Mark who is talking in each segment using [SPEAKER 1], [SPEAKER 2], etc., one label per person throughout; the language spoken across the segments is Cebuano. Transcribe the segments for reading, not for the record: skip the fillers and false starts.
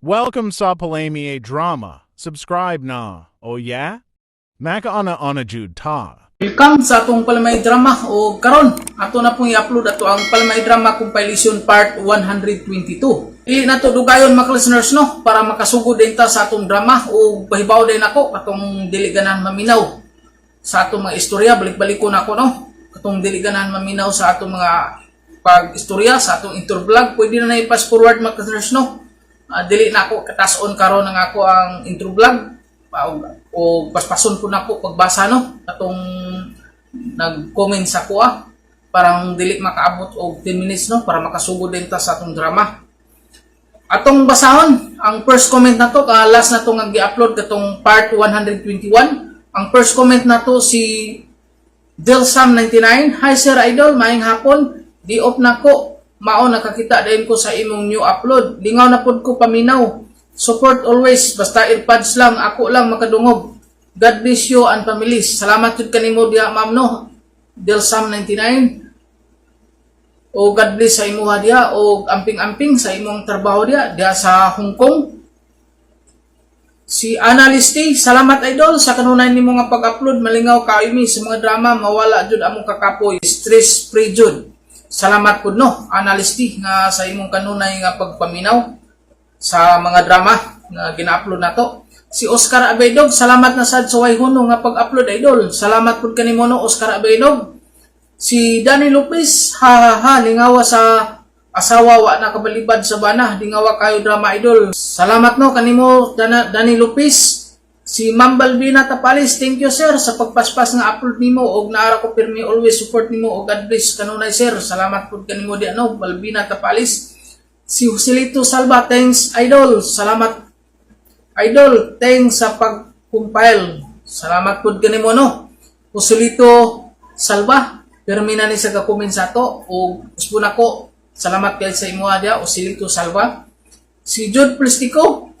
[SPEAKER 1] Welcome sa Palami Drama. Subscribe na. Oh yeah? Makauna-una jud ta.
[SPEAKER 2] Welcome sa atong Palamay Drama o karon ato na pong i-upload ato ang Palamay Drama Compilation Part 122. Dili nato dugayon, mga listeners, no, para makasugod din ta sa atong drama o pahibaw din ako atong dili ganahan maminaw sa atong mga istorya. Balik-balik ko na ako, no, katong dili ganahan maminaw sa atong mga pag-istorya sa atong intro vlog, pwede na na i-fast forward, mga listeners, no. Dili na ako katas-on karon ang ako ang intro vlog o paspason ko na po pagbasa, no, atong nag-comment sa kuha parang dili makaabot og 10 minutes, no, para makasugod din ta sa atong drama. Atong basahon ang first comment na to ka last na to nga gi-upload katong part 121. Ang first comment na to si Delsam99. "Hi sir idol, maayong hapon. Di off na ko. Mao nakakita dayon ko sa imong new upload. Lingaw na pod ko paminaw. Support always, basta earpods lang, ako lang makadungog. God bless you and families." Salamat jud kanimo diha, ma'am, no. Delsam99. O God bless sa imuha diha o amping-amping sa imong trabaho diha diha sa Hong Kong. Si Analisti, "Salamat idol sa kanunay nimo nga pag-upload. Malingaw kaayo mi sa mga drama, mawala jud among kakapoy, stress free jud." Salamat pud, no, Analisti, nga sa imong kanunay nga pagpaminaw sa mga drama nga gina-upload nato. Si Oscar Abeydog, "Salamat na sad sa way hunong nga pag-upload, idol." Salamat pud kanimo, no, Oscar Abeydog. Si Danny Lopez, "Ha ha ha, lingawa sa asawa, wa na kabalibad sa bana, lingawa kayo drama, idol." Salamat, no, kanimo, Danny Lopez. Si Ma'am Balbina Tapalis, "Thank you sir sa pagpaspas nga upload nimo og naara ko pirmi, always support nimo og God bless kanunay, sir." Salamat pud kanimo di ano, Balbina Tapalis. Si Joselito Salva, "Thanks idol. Salamat idol, thanks sa pag-compile." Salamat pud kanimo, no. Joselito Salva, pirmi na ni sa ka-comment sa ato og usbon ako. Salamat kay sa imuha diya, Joselito Salva. Si Jude Plastico,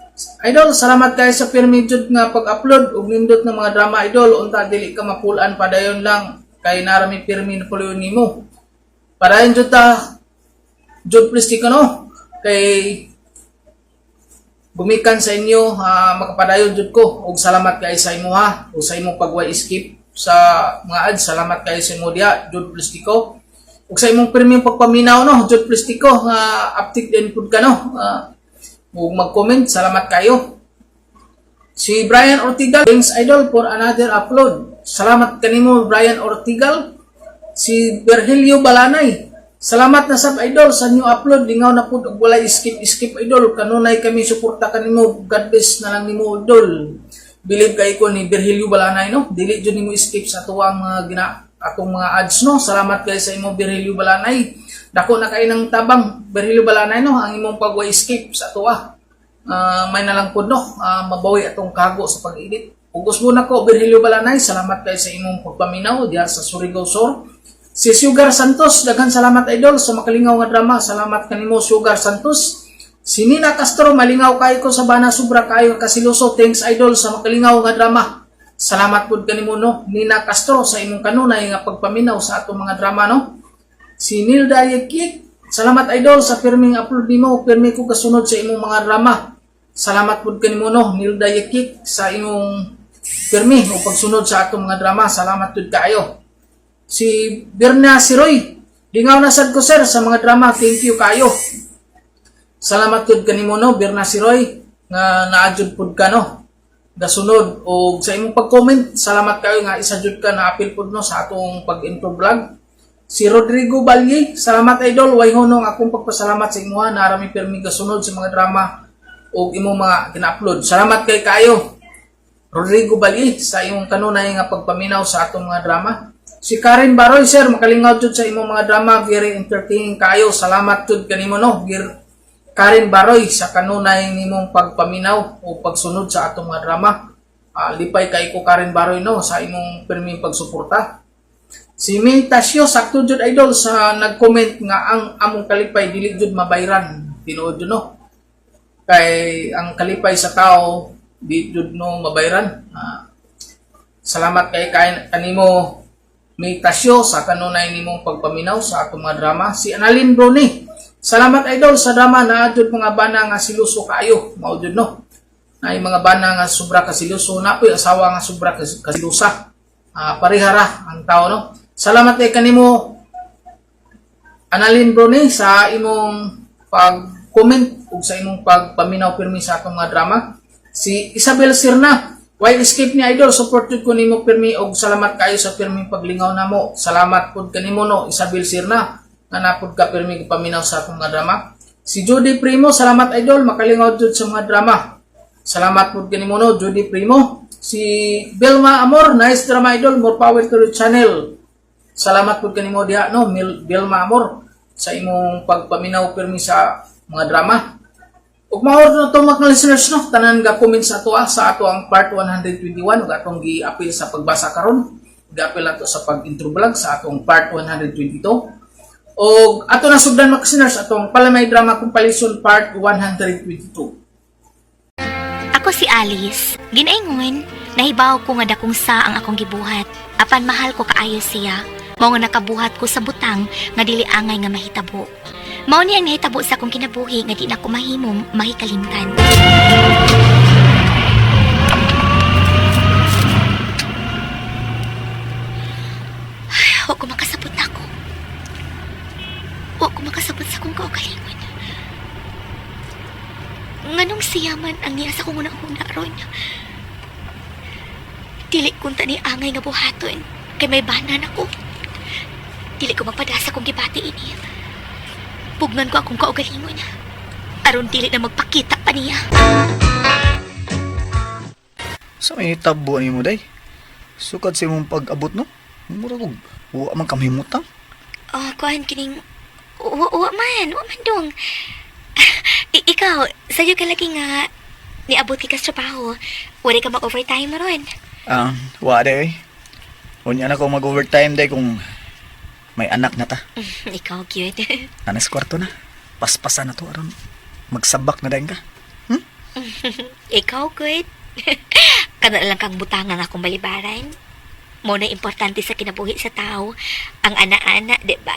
[SPEAKER 2] "Idol, salamat kay sa pirmi jud nga pag-upload ug nindot ng mga drama, idol. Unta dili ka mapulan, padayon lang kay narami pirmi na puloy nimo." Padayon jud ta, Jude Plastico, no, kay gumikan sa inyo, makapadayon jud ko ug salamat kay sa imuha ug sa imong pagway skip sa mga ads. Salamat kay sa imo diha, Jude Plastico, ug sa imong pirmi pagpaminaw, no, Jude Plastico, nga uptick din pud ka, no, ug mag-comment. Salamat kayo. Si Brian Ortigal, "Thanks idol for another upload." Salamat kanimo, Brian Ortigal. Si Berhilio Balanay, "Salamat na sab idol sa new upload. Lingaw na pud og walay skip skip, idol. Kanunay kami suporta kanimo. God bless na lang nimo, idol." Believe kay ko ni Berhilio Balanay, no. Dili jud nimo skip sa tuwang mga gina atong mga ads, no. Salamat kay sa imo, Berhilio Balanay. Dako na kay ng tabang, Berhilio Balanay, no, ang imong pagway skip sa tuwa. May nalang pud, no, mabawi atong kago sa pag-edit. Ug usbon nako, Berhilio Balanay, salamat kay sa imong pagpaminaw diha sa Surigao Sur. Si Sugar Santos, "Daghan salamat idol sa makalingaw nga drama." Salamat kanimo, Sugar Santos. Si Nina Castro, "Malingaw kayo ko sa bana, sobra kayo kasiluso. Thanks idol sa makalingaw nga drama." Salamat pud kanimo, no, Nina Castro, sa imong kanunay nga pagpaminaw sa atong mga drama, no. Si Nilda Yekik, "Salamat idol sa pirming upload nimo, pirmi ko kasunod sa imong mga drama." Salamat pud kanimo, no, Nilda Yekik, sa imong pirmi o pagsunod sa atong mga drama. Salamat pud kaayo. Si Berna Siroy, "Lingaw na sad ko sir sa mga drama. Thank you kayo." Salamat pud kanimo, no, Berna Siroy, nga naadjud pud ka, no, gasunod og sa imong pag-comment. Salamat kayo nga isa jud ka na apil pud, no, sa atong pag-intro vlog. Si Rodrigo Balye, "Salamat idol, way hunong akong pagpasalamat sa imuha, narami pirmi gasunod sa mga drama og imong mga gina-upload." Salamat kay kayo, Rodrigo Balye, sa imong kanunay nga pagpaminaw sa atong mga drama. Si Karen Baroy, "Sir, makalingaw jud sa imong mga drama, very entertaining kayo." Salamat jud kanimo, no, Karen Baroy, sa kanunay nimong pagpaminaw o pagsunod sa atong mga drama. Lipay kay ko, Karen Baroy, no, sa imong pirming pagsuporta. Si May Tasio, "Sakto jud idol sa nag-comment nga ang among kalipay dili jud mabayran." Tinuod jud, no. Kay ang kalipay sa tao di jud, no, mabayran. Salamat kay kanimo, May Tasio, sa kanunay nimong pagpaminaw sa atong mga drama. Si Annalyn Bruni, Salamat, idol, sa drama na jud mga bana nga siluso kaayo, mao jud, no. Na mga bana nga sobra ka siluso, na po'y asawa nga sobra ka silusa. Parehara ang tao, no. Salamat kay kanimo, Analin Brony, sa imong pag-comment ug sa imong pagpaminaw pirmi sa atong mga drama. Si Isabel Sirna, why escape ni idol, support jud ko nimo pirmi og salamat kayo sa pirming paglingaw namo. Salamat pud kanimo, no, Isabel Sirna, nga napud ka pirmi paminaw sa atong mga drama. Si Judy Primo, salamat idol, makalingaw jud sa mga drama. Salamat pud kanimo, no, Judy Primo. Si Belma Amor, nice drama idol, more power to the channel. Salamat pud kanimo diha, no, Belma Amor, sa imong pagpaminaw pirmi sa mga drama. Ug mao na to, mga listeners, no, tanan ga comment sa ato sa ato ang part 121 ug atong gi-apil sa pagbasa karon. Gi-apil nato sa pag-intro vlog sa atong part 122. Og ato na sugdan, mga listeners, atong Palamay Drama Compilation part 122.
[SPEAKER 3] Ako si Alice. Ginaingon, nahibaw ko nga dakong sa ang akong gibuhat. Apan mahal ko kaayo siya. Mao nga nakabuhat ko sa butang nga dili angay nga mahitabo. Mao ni ang nahitabo sa akong kinabuhi nga di na ko mahimong mahikalimtan. Ay, wa ko makasabot nako. Wa ko makasabot sa akong kaugalingon. Nganong siya man ang niya sa kong una-una ron. Dili kunta ni angay nga buhaton kay may banan ako. Dili ko magpadasa kung gibati ini. Pugnan ko akong kaugalingon. Aron dili na magpakita pa niya.
[SPEAKER 4] Sa may tabo ni mo day. Sukad sa imong pag-abot, no? Mura kog wa man kamhimutang.
[SPEAKER 3] Oh, kuhan kining uwa, uwa man, uwa man dong. Ikaw, sa'yo ka lagi nga niabot ka sa trabaho. Wala ka mag-overtime ron.
[SPEAKER 4] Ah, wa day. Oy. Unya na ko mag-overtime day kung may anak na ta.
[SPEAKER 3] Ikaw, cute.
[SPEAKER 4] Nanas kwarto na. Paspasan na to aron magsabak na dayon ka.
[SPEAKER 3] Ikaw, good. Kana lang kang butangan akong balibaran. Mo na importante sa kinabuhi sa tao, ang ana-ana, di ba?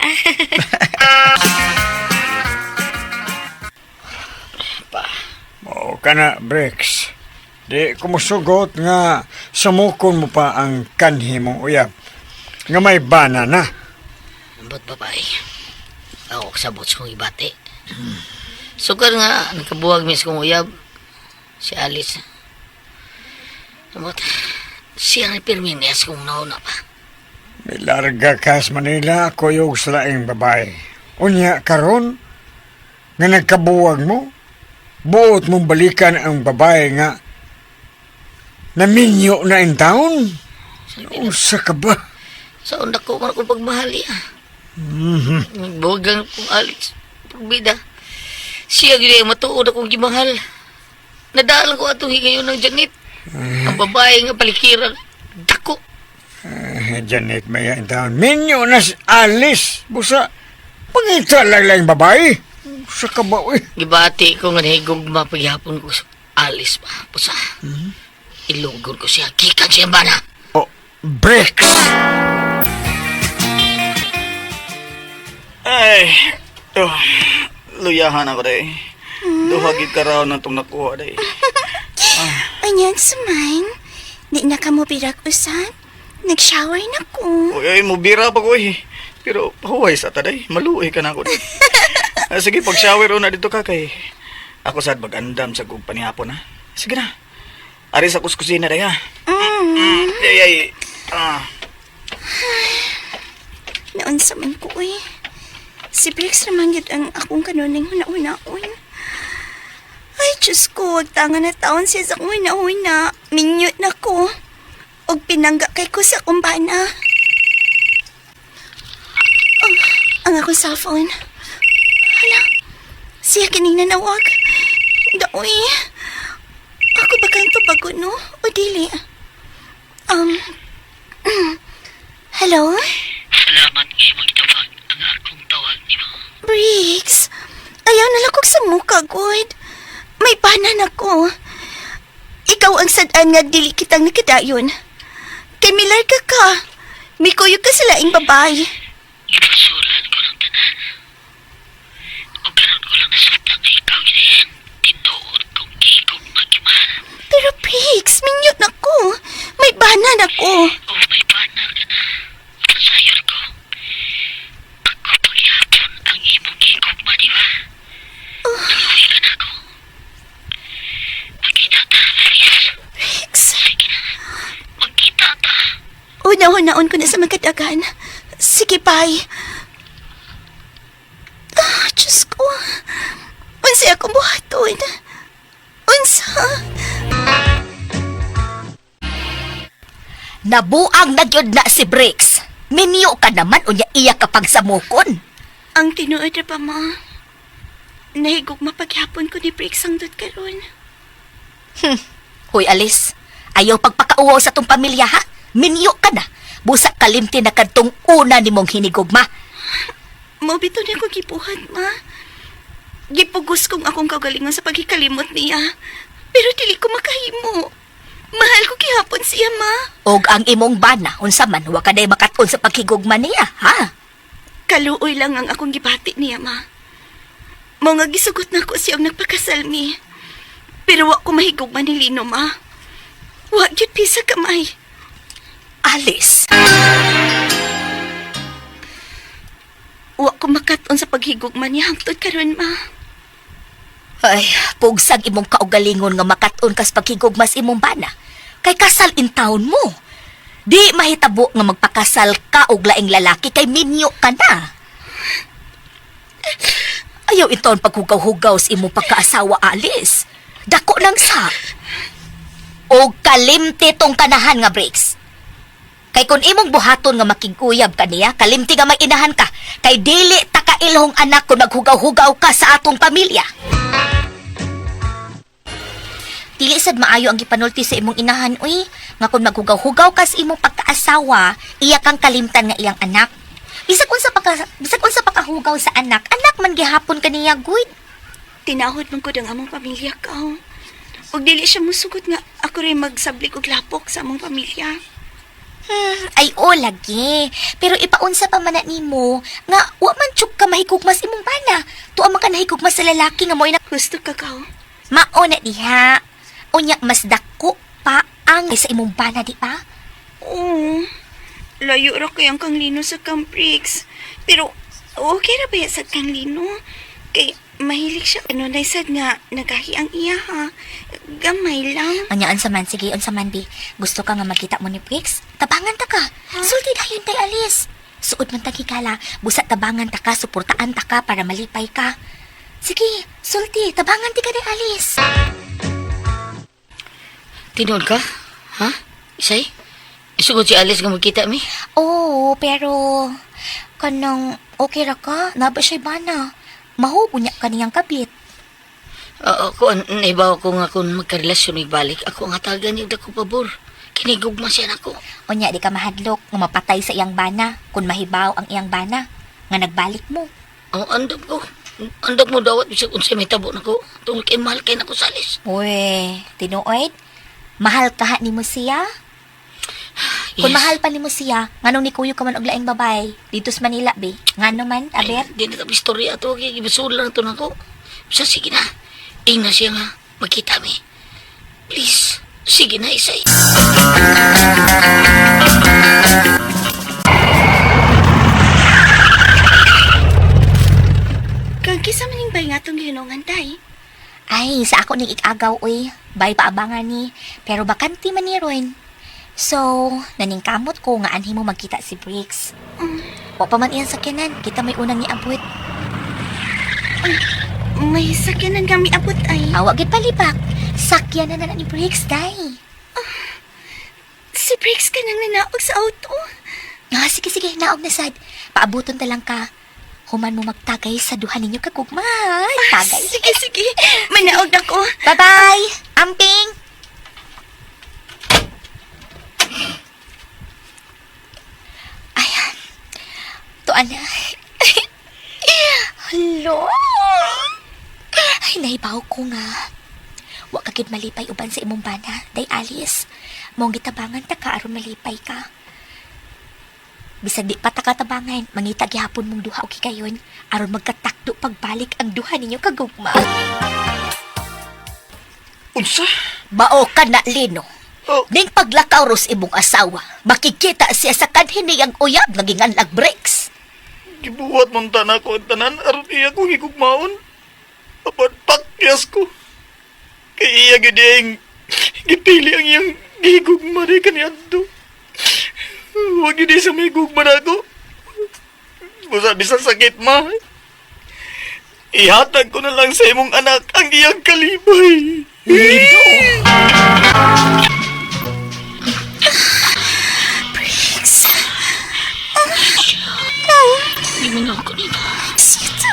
[SPEAKER 5] O kana, Bricks. Di ko musugot nga sumukon mo pa ang kanhi mong uyab. Nga may bana na.
[SPEAKER 6] Ambot, babay. Ako kasabot sa kong ibate. Sukar nga, nagkabuwag mis kong uyab. Si Alice. Ambot, siya ang pirmi niya sa kong nauna pa.
[SPEAKER 5] Milarga ka sa Manila, kuyog sa laing babae. Unya karon nga nagkabuwag mo, buot mong balikan ang babae nga naminyo na in town? Usa ka ba?
[SPEAKER 6] Sa una ko man akong pagmahal niya. Nagbuwag lang kong Alice. Pagbida. Siya gini ang matuod akong gimahal. Nadaalan ko atong higayon ng Janet. Ang babae nga palikiran. Dako.
[SPEAKER 5] Eh, Janet, may in town. Minyo na si Alice. Busa, pangita lang lang babae. Usa ka ba, uy?
[SPEAKER 6] Gibati ko nga nahigugma paghapon ko sa Alice pa. Pusa. Ilugod ko siya. Gikan siya bana.
[SPEAKER 5] Oh, Bricks!
[SPEAKER 4] Ay, oh, luyahan ako day. Duha gid ka raw na itong nakuha day.
[SPEAKER 7] Anyan suman, di na ka mo birak usab. Nag-shower na ko.
[SPEAKER 4] Uy, ay, mubira pa ko eh. Pero pahuway sa ta day. Maluoy ka na ako day. Ah, sige, pag shower una dito ka kay ako sad magandam sa kog panihapon ha. Sige na. Ari sa kuskusina day ha. Ay, ay. Ah.
[SPEAKER 7] Noon sa man ko eh. Si Briggs naman yun ang akong kanuning huna-hunaon. Ay, Diyos ko, wag tanga na taon siya sa akong huna-huna. Minyot na ko. Og pinangga kay ko sa kumbana. Oh, ang akong cellphone. Hala, siya kining nanawag. Daoy. Ako ba kang tubago, no? O dili? Hello?
[SPEAKER 6] Salamat nga imong tawag ang akong tawag nimo.
[SPEAKER 7] Briggs, ayaw na lang kog sa muka, good. May banan ako. Ikaw ang sad-an nga dili kitang nakadayon. Kay milarga ka. Mikuyog ka sa laing babae.
[SPEAKER 6] Gibasulan ko ng tanan. Ug
[SPEAKER 7] Hunaw-hunaon ko na sa magkadagan. Sige, bye. Ah, Diyos ko. Unsa akong buhaton? Unsa?
[SPEAKER 3] Nabuang na gyud na si Briggs. Minyo ka naman unya iya ka pagsamukon.
[SPEAKER 7] Ang tinuod ra pa, ma. Nahigog mapaghapon ko ni Briggs ang dot karon.
[SPEAKER 3] Hoy Alice, ayaw pagpakauwaw sa tong pamilya ha. Minyo ka na. Busa kalimti na kadtong una nimong hinigugma.
[SPEAKER 7] Mao bitaw niya ko gibuhat, ma. Gipugos kong akong kagalingon sa paghikalimot niya. Pero dili ko makahimo. Mahal ko gihapon siya, ma.
[SPEAKER 3] Og ang imong bana unsa man wa ka day makat-on sa paghigugma niya, ha?
[SPEAKER 7] Kaluoy lang ang akong gibati niya, ma. Mao nga gisugot na ko siya og nagpakasal mi. Pero wa ko mahigugma ni Lino, ma. Wa gyud pisa kamay.
[SPEAKER 3] Alice,
[SPEAKER 7] Wa ko makat-on sa paghigugma niya hangtod karon, ma.
[SPEAKER 3] Ay, pugsag imong kaugalingon nga makat-on kas paghigugma sa imong bana. Kay kasal in town mo. Di mahitabo nga magpakasal ka og laing lalaki kay minyo ka na. Ayaw iton paghugaw-hugaw sa imong pagkaasawa, Alice. Dako nang sa. O kalimti tong kanahan nga breaks. Kay kung imong buhaton nga makiguyab ka niya, kalimti nga may inahan ka, kay dili ta kailhong anak kung maghugaw-hugaw ka sa atong pamilya. Dili sad maayo ang gipanulti sa imong inahan, uy. Nga kung maghugaw-hugaw ka sa imong pagkaasawa, iya kang kalimtan nga iyang anak. Bisag unsa pa kahugaw sa anak, anak man gihapon kaniya, good.
[SPEAKER 7] Tinahod man ko ang among pamilya ka. Ug dili siya musugot nga ako rin magsablik og lapok sa among pamilya.
[SPEAKER 3] Ay, o lagi. Pero ipaunsa pa man na nimo nga wa man tsuk ka mahigugmas imong bana. Tuwa man ka nahigugmas sa lalaki nga mo'y na
[SPEAKER 7] Gusto ka kaw.
[SPEAKER 3] mao na diha. Unya mas dako pa ang sa imong bana di ba?
[SPEAKER 7] Oo. Layo ra kay ang kang Lino sa Camp Briggs. Pero okay ra ba ya sa kang Lino? Kay mahilig siya. Ano na sad nga nagahi ang iya ha. Gamay lang.
[SPEAKER 3] Anya unsa man sige unsa man bi. Gusto ka nga magkita mo ni Briggs? Tabangan ta ka. Sulti dayon kay Alice. Suod man ta higala, busa tabangan ta ka, suportaan ta ka para malipay ka. Sige, sulti, tabangan ti ka ni Alice.
[SPEAKER 6] Tinuod ka? Ha? Isay? Isugod si Alice nga magkita mi?
[SPEAKER 3] Oo, pero kanang okay ra ka, naba siya bana. Mahugo niya kaniyang kabit.
[SPEAKER 6] Oo, kuan, naibaw ko nga kung magkarelasyon balik, ako ang hatagan yung dako pabor. Kinigugma siya nako.
[SPEAKER 3] Unya di ka mahadlok nga mapatay sa iyang bana kung mahibaw ang iyang bana nga nagbalik mo.
[SPEAKER 6] Ang andam ko. Andam mo dawat bisag unsay may tabo nako. Tungod kay mahal kay nako sa Alice.
[SPEAKER 3] Uy, tinuoid. Mahal ka nimo siya? Kung mahal pa nimo siya, nganong nikuyo ka man og laing babay dito sa Manila be? Ngano man, aber?
[SPEAKER 6] Di na tapos istorya ato kay gibasula na to nako. Bisa sige na. Tingnan siya nga magkita mi. Please, sige na Isay.
[SPEAKER 7] Kag kisa maning bay nga atong gihinungan tay.
[SPEAKER 3] Ay, sa ako ning ikagaw uy. Bay paabangan ni. Pero bakante man ni ron. So, naningkamot ko nga anhi mo magkita si Briggs. Wa pa man iyang sakyanan, kita may unang niabot.
[SPEAKER 7] May sakyanan kami abot ay.
[SPEAKER 3] Awa gid palibak. Sakyanan na na ni Briggs, day.
[SPEAKER 7] Si Briggs ka nang nanaog sa auto.
[SPEAKER 3] Ah, sige, sige, naog na sad. Paabuton ta lang ka. Human mo magtagay sa duha ninyo kagugma. Tagay.
[SPEAKER 7] Sige, sige. Manaog ako.
[SPEAKER 3] Bye-bye! Amping! Ayan. Tuan na. Hello? Ay, nahibaw ko nga. Wa ka gid malipay uban sa imong bana, day Alice. Mong gitabangan ta ka aron malipay ka. Bisag di pa ta katabangan, mangita gihapon mong duha og higayon aron magkatakdo pagbalik ang duha ninyo kagugma.
[SPEAKER 4] Unsa?
[SPEAKER 3] Bao ka na, Lino.
[SPEAKER 4] Oh.
[SPEAKER 3] Ning paglakaw ros imong asawa, makikita siya sa kanhi niyang uyab nga ginganlag breaks.
[SPEAKER 4] Gibuhat man ta nako ang tanan aron iya ko higugmaon. Apan pakyas ko. Kay iya gid ang gipili ang iyang gihigugma di kaniadto. Huwag yun sa may gugma na ako. Busa bisan sakit ma. Ihatag ko na lang sa imong anak ang iyang kalipay.
[SPEAKER 7] Briggs.
[SPEAKER 6] Giminaw ko nito.
[SPEAKER 7] Sita.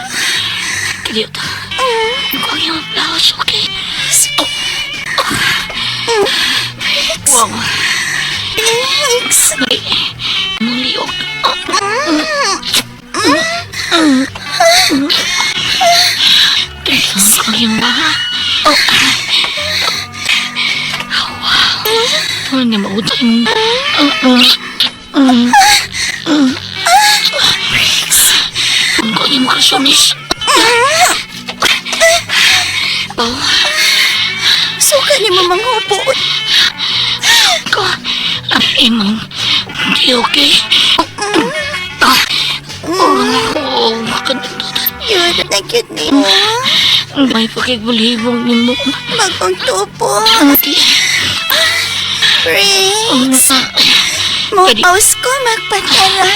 [SPEAKER 6] Kidiyot. Ko ang iyong laos, okay?
[SPEAKER 7] Sige. Briggs.
[SPEAKER 6] Wow.
[SPEAKER 7] Briggs.
[SPEAKER 6] Ay, mong liog. Briggs. Ang iyong mga. Oh. Wow. Ano niya mautay mo?
[SPEAKER 7] Briggs.
[SPEAKER 6] Ang ko iyong kasunis. Pao.
[SPEAKER 7] Suka ni mo manghupot.
[SPEAKER 6] Ko. Ang imong. Di okay. Oh, makanito.
[SPEAKER 7] Yun, nagyod ni mo.
[SPEAKER 6] May pakigbulhibong nimo.
[SPEAKER 7] Bagong tupo.
[SPEAKER 6] Di.
[SPEAKER 7] Briggs. Mo pause ko magpatara.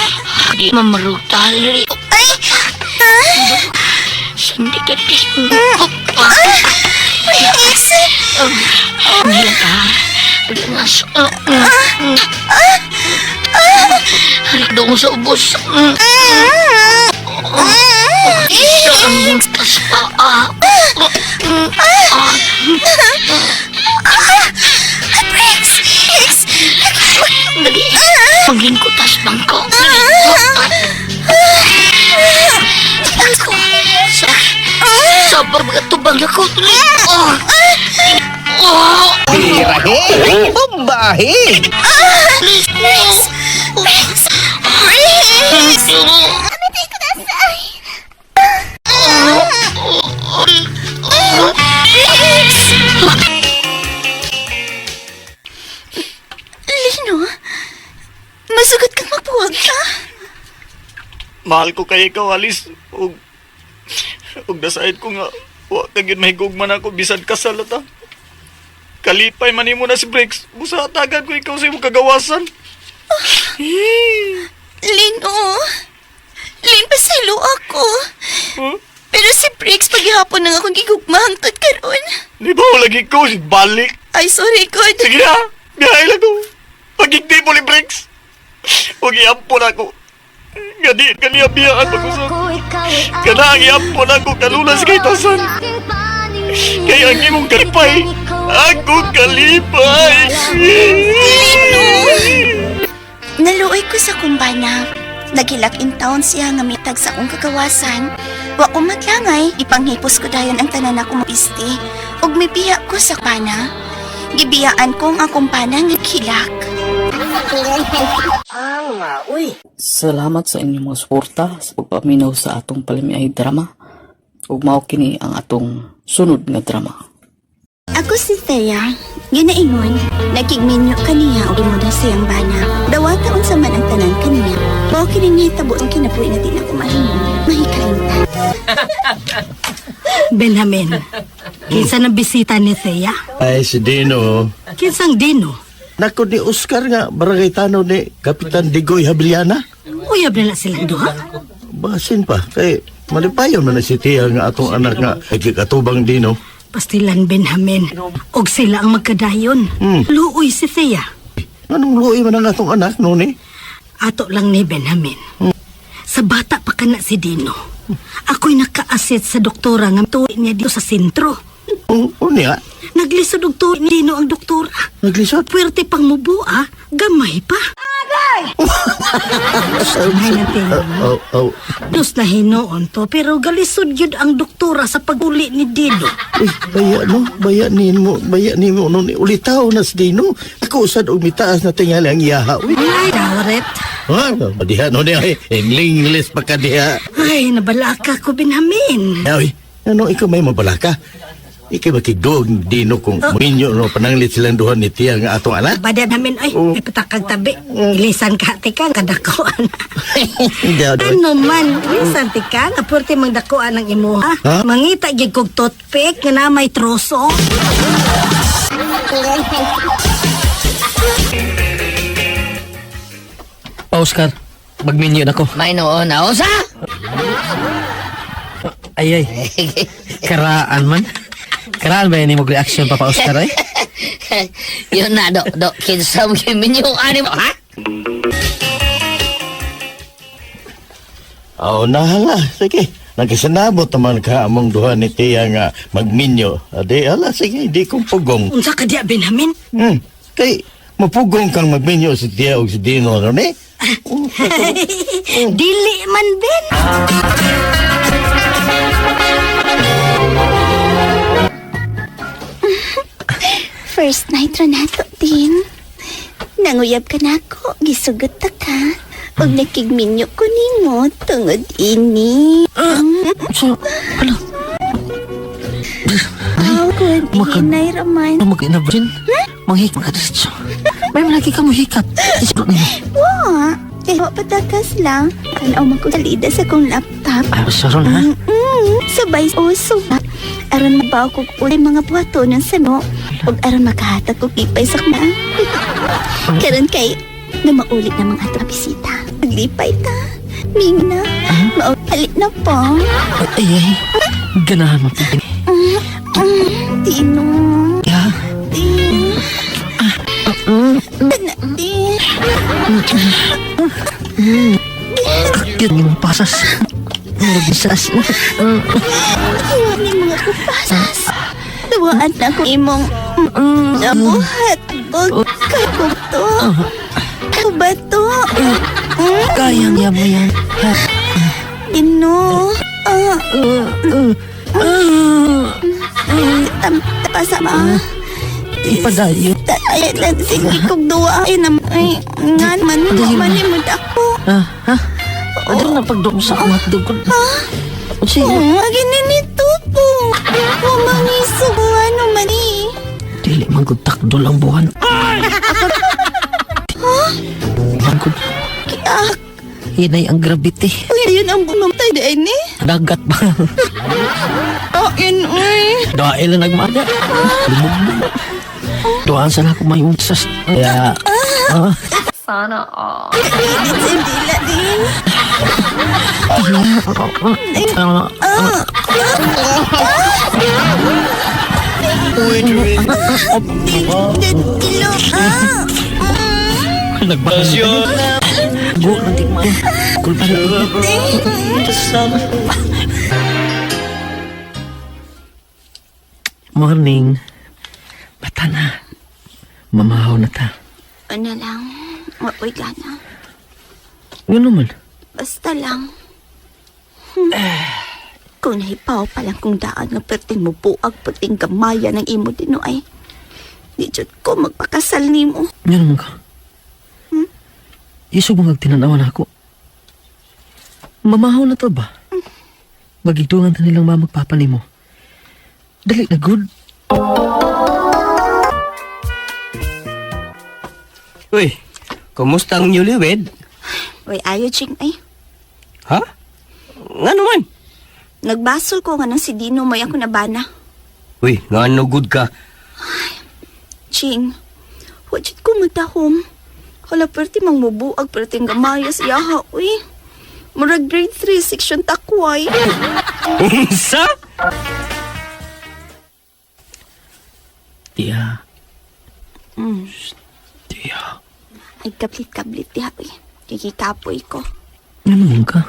[SPEAKER 6] Di mamarugtal.
[SPEAKER 7] Ay! Ah!
[SPEAKER 6] Sandi ka di.
[SPEAKER 7] Briggs!
[SPEAKER 6] Nila ka. Lingas. Halik doon sa ubos. Isa ang buntas pa.
[SPEAKER 7] Briggs! Briggs!
[SPEAKER 6] Dali. Maglingkutas bangko.
[SPEAKER 7] Ako.
[SPEAKER 6] Sa sa pagkatubang ako. Oh. Oh.
[SPEAKER 8] Birahe! Bombahe!
[SPEAKER 7] Briggs! Briggs! Briggs! Briggs! Lino, masugot kang magbuwag ka.
[SPEAKER 4] Mahal ko kay ikaw, Alice. Ug ug nasaid ko nga wa ka gyud mahigugma na ako bisan kasal ta. Kalipay man nimo na si Briggs. Busa hatagan ko ikaw sa imong kagawasan.
[SPEAKER 7] Lino, Lin, pasaylo ako.
[SPEAKER 4] Huh?
[SPEAKER 7] Pero si Briggs, paghihapon nang akong gigugma hangtod karon.
[SPEAKER 4] Di ba lagi ko si balik?
[SPEAKER 7] Ay, sorry, God.
[SPEAKER 4] Sige na, biyahe lang ko. Pagigdi mo ni Briggs. Huwag iampon ako. Nga di kaniya biyaan pag-usap. Kana ang iampon ako kalunas kay tasan. Kaya ang imong kalipay, ako kalipay.
[SPEAKER 7] Lino! Naluoy ko sa kumbana. Nagilak in town siya nga mitag sa akong kagawasan. Wa ko maglangay, ipanghipos ko dayon ang tanan akong piste. Ug mibiya ko sa pana. Gibiyaan ko ang akong pana nga kilak.
[SPEAKER 9] Salamat sa inyong mga suporta sa pagpaminaw sa atong palamiay drama. Ug mao kini ang atong sunod nga drama.
[SPEAKER 7] Ako si Thea. Ginaingon, nakigminyo kaniya og imo na siyang bana. Dawata unsa man ang tanan kaniya. Mao kini nahitabo ang kinabuhi nga di na ko mahimo. Mahikalimtan.
[SPEAKER 10] Benjamin, kinsa nang bisita ni Thea?
[SPEAKER 8] Ay, si Dino.
[SPEAKER 10] Kinsang Dino?
[SPEAKER 8] Nako ni Oscar nga, barangay tano ni Kapitan Digoy Habiliana.
[SPEAKER 10] Uyab na na silang duha.
[SPEAKER 8] Basin pa, kay malipayon man na si Tia nga atong anak nga nagkatubang Dino.
[SPEAKER 10] Pastilan Benjamin, og sila ang magkadayon. Luoy si Thea.
[SPEAKER 8] Anong luoy man ang atong anak no ni?
[SPEAKER 10] Ato lang ni Benjamin. Sa bata pa kana si Dino. Ako'y nakaasit sa doktora nga tuwi niya dito sa sentro.
[SPEAKER 8] O niya,
[SPEAKER 10] Naglisod og tuwi ni Dino ang doktora.
[SPEAKER 8] naglisod.
[SPEAKER 10] Puwerte pang mubua, gamay pa. Ay, natin.
[SPEAKER 8] Oh, oh.
[SPEAKER 10] Dos na hinuon to, pero galisod yun ang doktora sa paguli ni Dino.
[SPEAKER 8] Uy, baya no, baya nimo, baya nimo no ni ulitaw na si Dino. Ako usad og mitaas na tingali ang iyaha. Uy,
[SPEAKER 10] Ay, Dauret.
[SPEAKER 8] ha, diha no niya, English pa ka diha.
[SPEAKER 10] Ay, nabalaka ko, Benjamin.
[SPEAKER 8] Ay, ano ikaw may mabalaka? Ikaw makigduog Dino kung minyo no pananglit silang duha ni Tia nga atong anak.
[SPEAKER 10] Bada namin, ay,
[SPEAKER 8] Oh.
[SPEAKER 10] may patakag tabi. Ilisan ka, tika, kadakuan.
[SPEAKER 8] Diha, doy.
[SPEAKER 10] Ano man, ilisan tika, nga pwerte mang dakuan ang imuha.
[SPEAKER 8] Ha?
[SPEAKER 10] Mangita gyud kog toothpick nga na may troso.
[SPEAKER 9] Pa Oscar, magminyo na ko.
[SPEAKER 6] May noon na unsa?
[SPEAKER 9] Ay ay. Karaan man. Karaan ba yun yung reaction Papa Oscar ay?
[SPEAKER 6] Yun na do do kinsa mo giminyo ani mo ha?
[SPEAKER 8] Oh, nahala. Sige. Nagkasinabot naman ka among duha ni Tia nga magminyo. Adi, ala, sige, di kong pugong.
[SPEAKER 10] Unsa ka diya, Benjamin?
[SPEAKER 8] Kay, mapugong kang magminyo si Tia o si Dino, no, ni?
[SPEAKER 10] Dili man, Ben.
[SPEAKER 7] First night ra nato din. Nanguyab ka na ako, gisugot ta ka. Ug nakigminyo ko nimo tungod ini.
[SPEAKER 9] So, ano?
[SPEAKER 7] Aw, good hinay raman.
[SPEAKER 9] Ano mag-ina ba? Manghik, makadiretso. May malagi ka mo hikap. Isip nimo.
[SPEAKER 7] Wa, kay wa patakas lang. Tanaw man ko salida sa kong laptop.
[SPEAKER 9] Ay, saron ha?
[SPEAKER 7] Sabay uso ba? Aron mabaw ko ulay mga buhaton ng sano. Ug aron makahatag ko kipay sa na. Karon kay na maulit na mga ato bisita. Naglipay ta. Ming na. Maulit na po.
[SPEAKER 9] Ay, ay. Ganahan mo.
[SPEAKER 7] Tino.
[SPEAKER 9] Ya.
[SPEAKER 7] Tin. Tana, tin.
[SPEAKER 9] Cute yung pasas. Murag sas.
[SPEAKER 7] Iwan ni mga kupasas. Tuwaan na ko imong nabuhat. O kakuto. Ako ba to?
[SPEAKER 9] Kaya niya mo yan. Ha?
[SPEAKER 7] Ino. Ah. Tam pa sa mga.
[SPEAKER 9] Ipadayo.
[SPEAKER 7] Ay, sige kong duwa. Ay, nam, ay, nga man, malimod ako.
[SPEAKER 9] Ah, ha? Ano na pagdong sa akong hotdog ko? Sige.
[SPEAKER 7] Oh, agin nito po. Pumangiso, ano man eh.
[SPEAKER 9] Dili man gud takdol ang buwan. Manggod.
[SPEAKER 7] Kiak.
[SPEAKER 9] Hinay ang gravity.
[SPEAKER 7] Uy, yun ang bumamatay di ay ni.
[SPEAKER 9] Dagat ba?
[SPEAKER 7] Oh, yun, uy.
[SPEAKER 9] Dahil na nagmada. Lumog. Duhaan sana ako may sas. Kaya... Ah.
[SPEAKER 7] Init sa dila din.
[SPEAKER 9] Ah.
[SPEAKER 7] Dilo, ah.
[SPEAKER 9] Nagbasyo. Go, nanti ma. Kulpa na. Morning. Bata na. Mamahaw na ta.
[SPEAKER 7] Ano lang, mapoy gana.
[SPEAKER 9] Ano naman?
[SPEAKER 7] Basta lang. Kung nahipaw pa lang kung daan nga perting mo buag, perting gamaya ng imo dino ay. Di jud ko magpakasal nimo.
[SPEAKER 9] Ano naman ka? Iso bang tinanawan ako? Mamahaw na to ba? Magigtungan ta nilang mamagpapa nimo. Dali na good.
[SPEAKER 11] Uy, kumusta ang newlywed?
[SPEAKER 7] Uy, ayo ching ay.
[SPEAKER 11] Ha? Nga naman?
[SPEAKER 7] Nagbasol ko nga nang si Dino may ako nabana.
[SPEAKER 11] Uy, nga no good ka.
[SPEAKER 7] Ching, wa jud ko matahom. Hala perti mang mubuag perting gamaya siya ha, uy. Murag grade 3 section takway.
[SPEAKER 11] Unsa?
[SPEAKER 9] Tiya.
[SPEAKER 7] Mm.
[SPEAKER 9] Tiya.
[SPEAKER 7] Ay kablit-kablit diha uy. Kikikapoy ko.
[SPEAKER 9] Ano naman ka?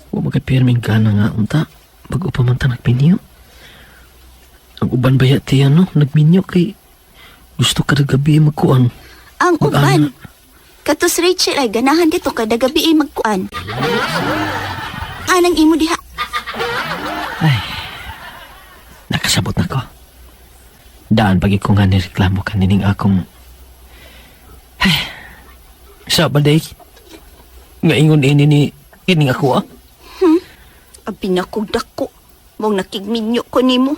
[SPEAKER 9] Huwag magkapirming ka na nga unta. Bago pa man ta nagminyo. Ang uban ba tiya no? Nagminyo kay gusto kada gabi magkuan.
[SPEAKER 7] Ang
[SPEAKER 9] Mag-ana.
[SPEAKER 7] uban. Katos Rachel ay ganahan dito kada gabi ay magkuan. Anang imo diha.
[SPEAKER 9] Ay, nakasabot na ko. Daan pagi ko nga nireklamo ka nining akong... Ay, sa balday, nga ingon ini ni kining ako ah.
[SPEAKER 7] Abi na kog dako. Mong nakigminyo ko nimo.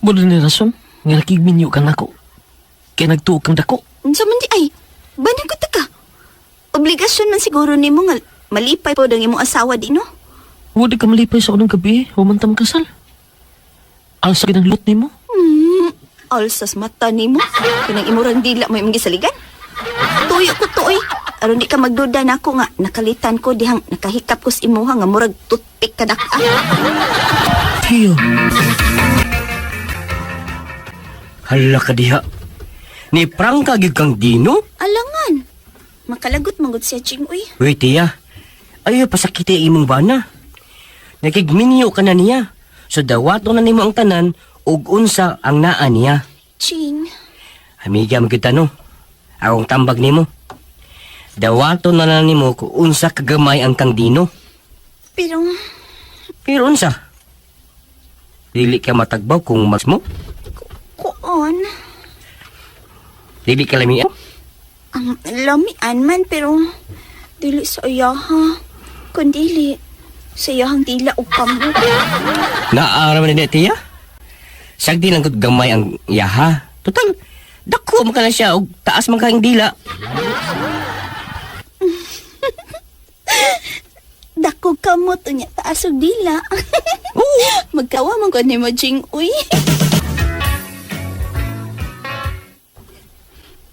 [SPEAKER 9] Muna ni rason, nga nakigminyo ka nako. Kaya nagtuo kang dako.
[SPEAKER 7] Unsa man di ay? Banan ko ta ka. Obligasyon man siguro nimo nga malipay pod ang imong asawa di no?
[SPEAKER 9] Wala ka malipay sa unang gabi, humantam kasal. Alsa ginang lot nimo.
[SPEAKER 7] Alsas mata nimo. Kanang imurang dila mo imong gisaligan. Tuyo ko to, oy. Aron di ka magduda na ako nga nakalitan ko dihang nakahikap ko sa imuha nga murag toothpick ka dak.
[SPEAKER 9] Tiyo.
[SPEAKER 11] Hala ka diha. Ni prangka gyud kang Dino?
[SPEAKER 7] Alangan. Makalagot manggod siya, Ching, uy.
[SPEAKER 11] Uy, tiya. Ayaw pasakiti ang imong bana. Nakigminyo ka na niya. So dawato na nimo ang tanan ug unsa ang naa niya.
[SPEAKER 7] Ching,
[SPEAKER 11] Amiga mo kita no. Akong tambag nimo. Dawato na lang nimo kung unsa kagamay ang kang Dino.
[SPEAKER 7] pero
[SPEAKER 11] Pero unsa? Dili ka matagbaw kung mas mo.
[SPEAKER 7] kuon.
[SPEAKER 11] Dili ka lami.
[SPEAKER 7] Ang lamian man pero dili sa iyaha. Kundili sa iyahang dila o kamot.
[SPEAKER 11] Naara man ni tiya. Sagdi lang gud gamay ang yaha. Total, dako man ka na siya og taas man ka ang dila.
[SPEAKER 7] Dako kamot unya taas og dila. Magkawa man gud nimo, Ching, uy.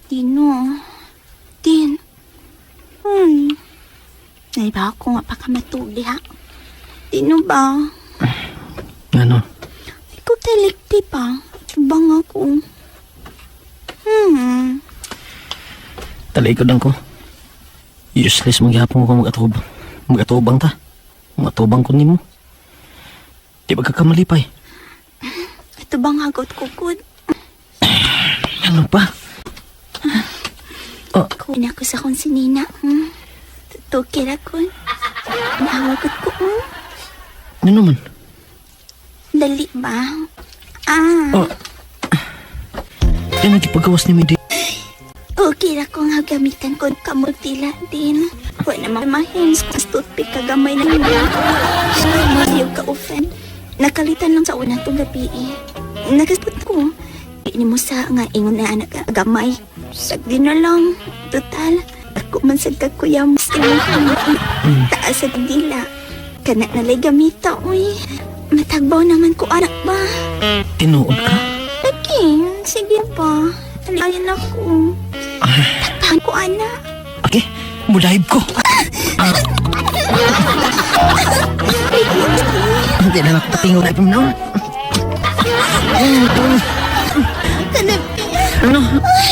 [SPEAKER 7] Dino. Din. Naiba ako nga pa ka matugi ha. Dino ba?
[SPEAKER 9] Ano?
[SPEAKER 7] Ikaw talikti pa. Bang ako.
[SPEAKER 9] Talikod lang ko. Useless magyapon ko mag-atubang. Mag-atubang ta. Mag-atubang ko nimo. Di ba ka kamalipay?
[SPEAKER 7] Ito bang hagot ko, good?
[SPEAKER 9] Ano pa? Oh.
[SPEAKER 7] Kunin ako sa kong sinina. Tutukir ako. Nahawagot ko.
[SPEAKER 9] Ano naman?
[SPEAKER 7] Dali ba? Ah,
[SPEAKER 9] Oh. Yan ang gipagawas ni Midi.
[SPEAKER 7] Okay ra ko nga gamitan ko kamutila din. Wa na mahins ko toothpick kagamay na niya. Masiyo ka offend. Nakalitan lang sa una tong gabi eh. Nakaspot ko. Di ni mo sa nga ingon na anak ka gamay. Sagdi na lang. Total. Ako man sad ka kuya mo sa Taas sa dila. Kana nalay gamita uy. Matagbaw naman ko anak ba.
[SPEAKER 9] Tinuod ka?
[SPEAKER 7] Okay, sige pa. Alayan ako. Takpan ko, anak.
[SPEAKER 9] Okay, mulayib ko. Hindi na nakapatingo na ipam noon. Ano?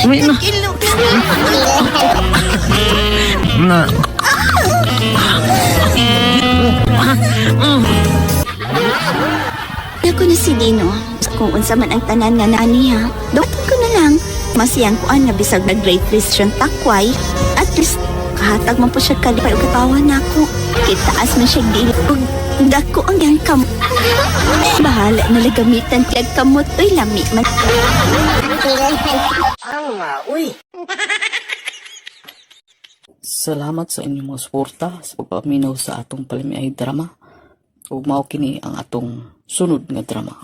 [SPEAKER 9] May na. Na.
[SPEAKER 7] Ako na si Dino. Kung unsa man ang tanan nga naa niya, dawaton ko na lang. Masiyang kuan nga bisag nag grade 3 siyang takway. At least, kahatag man po siya kalipay o katawa na ako. Kitaas man siya dili. Ug dako ang yang kam. Bahala na lang gamitan kag kamot oy lami man.
[SPEAKER 12] Salamat sa inyong mga suporta sa pagpaminaw sa atong palamiay drama. Ug mao kini ang atong sunod nga drama.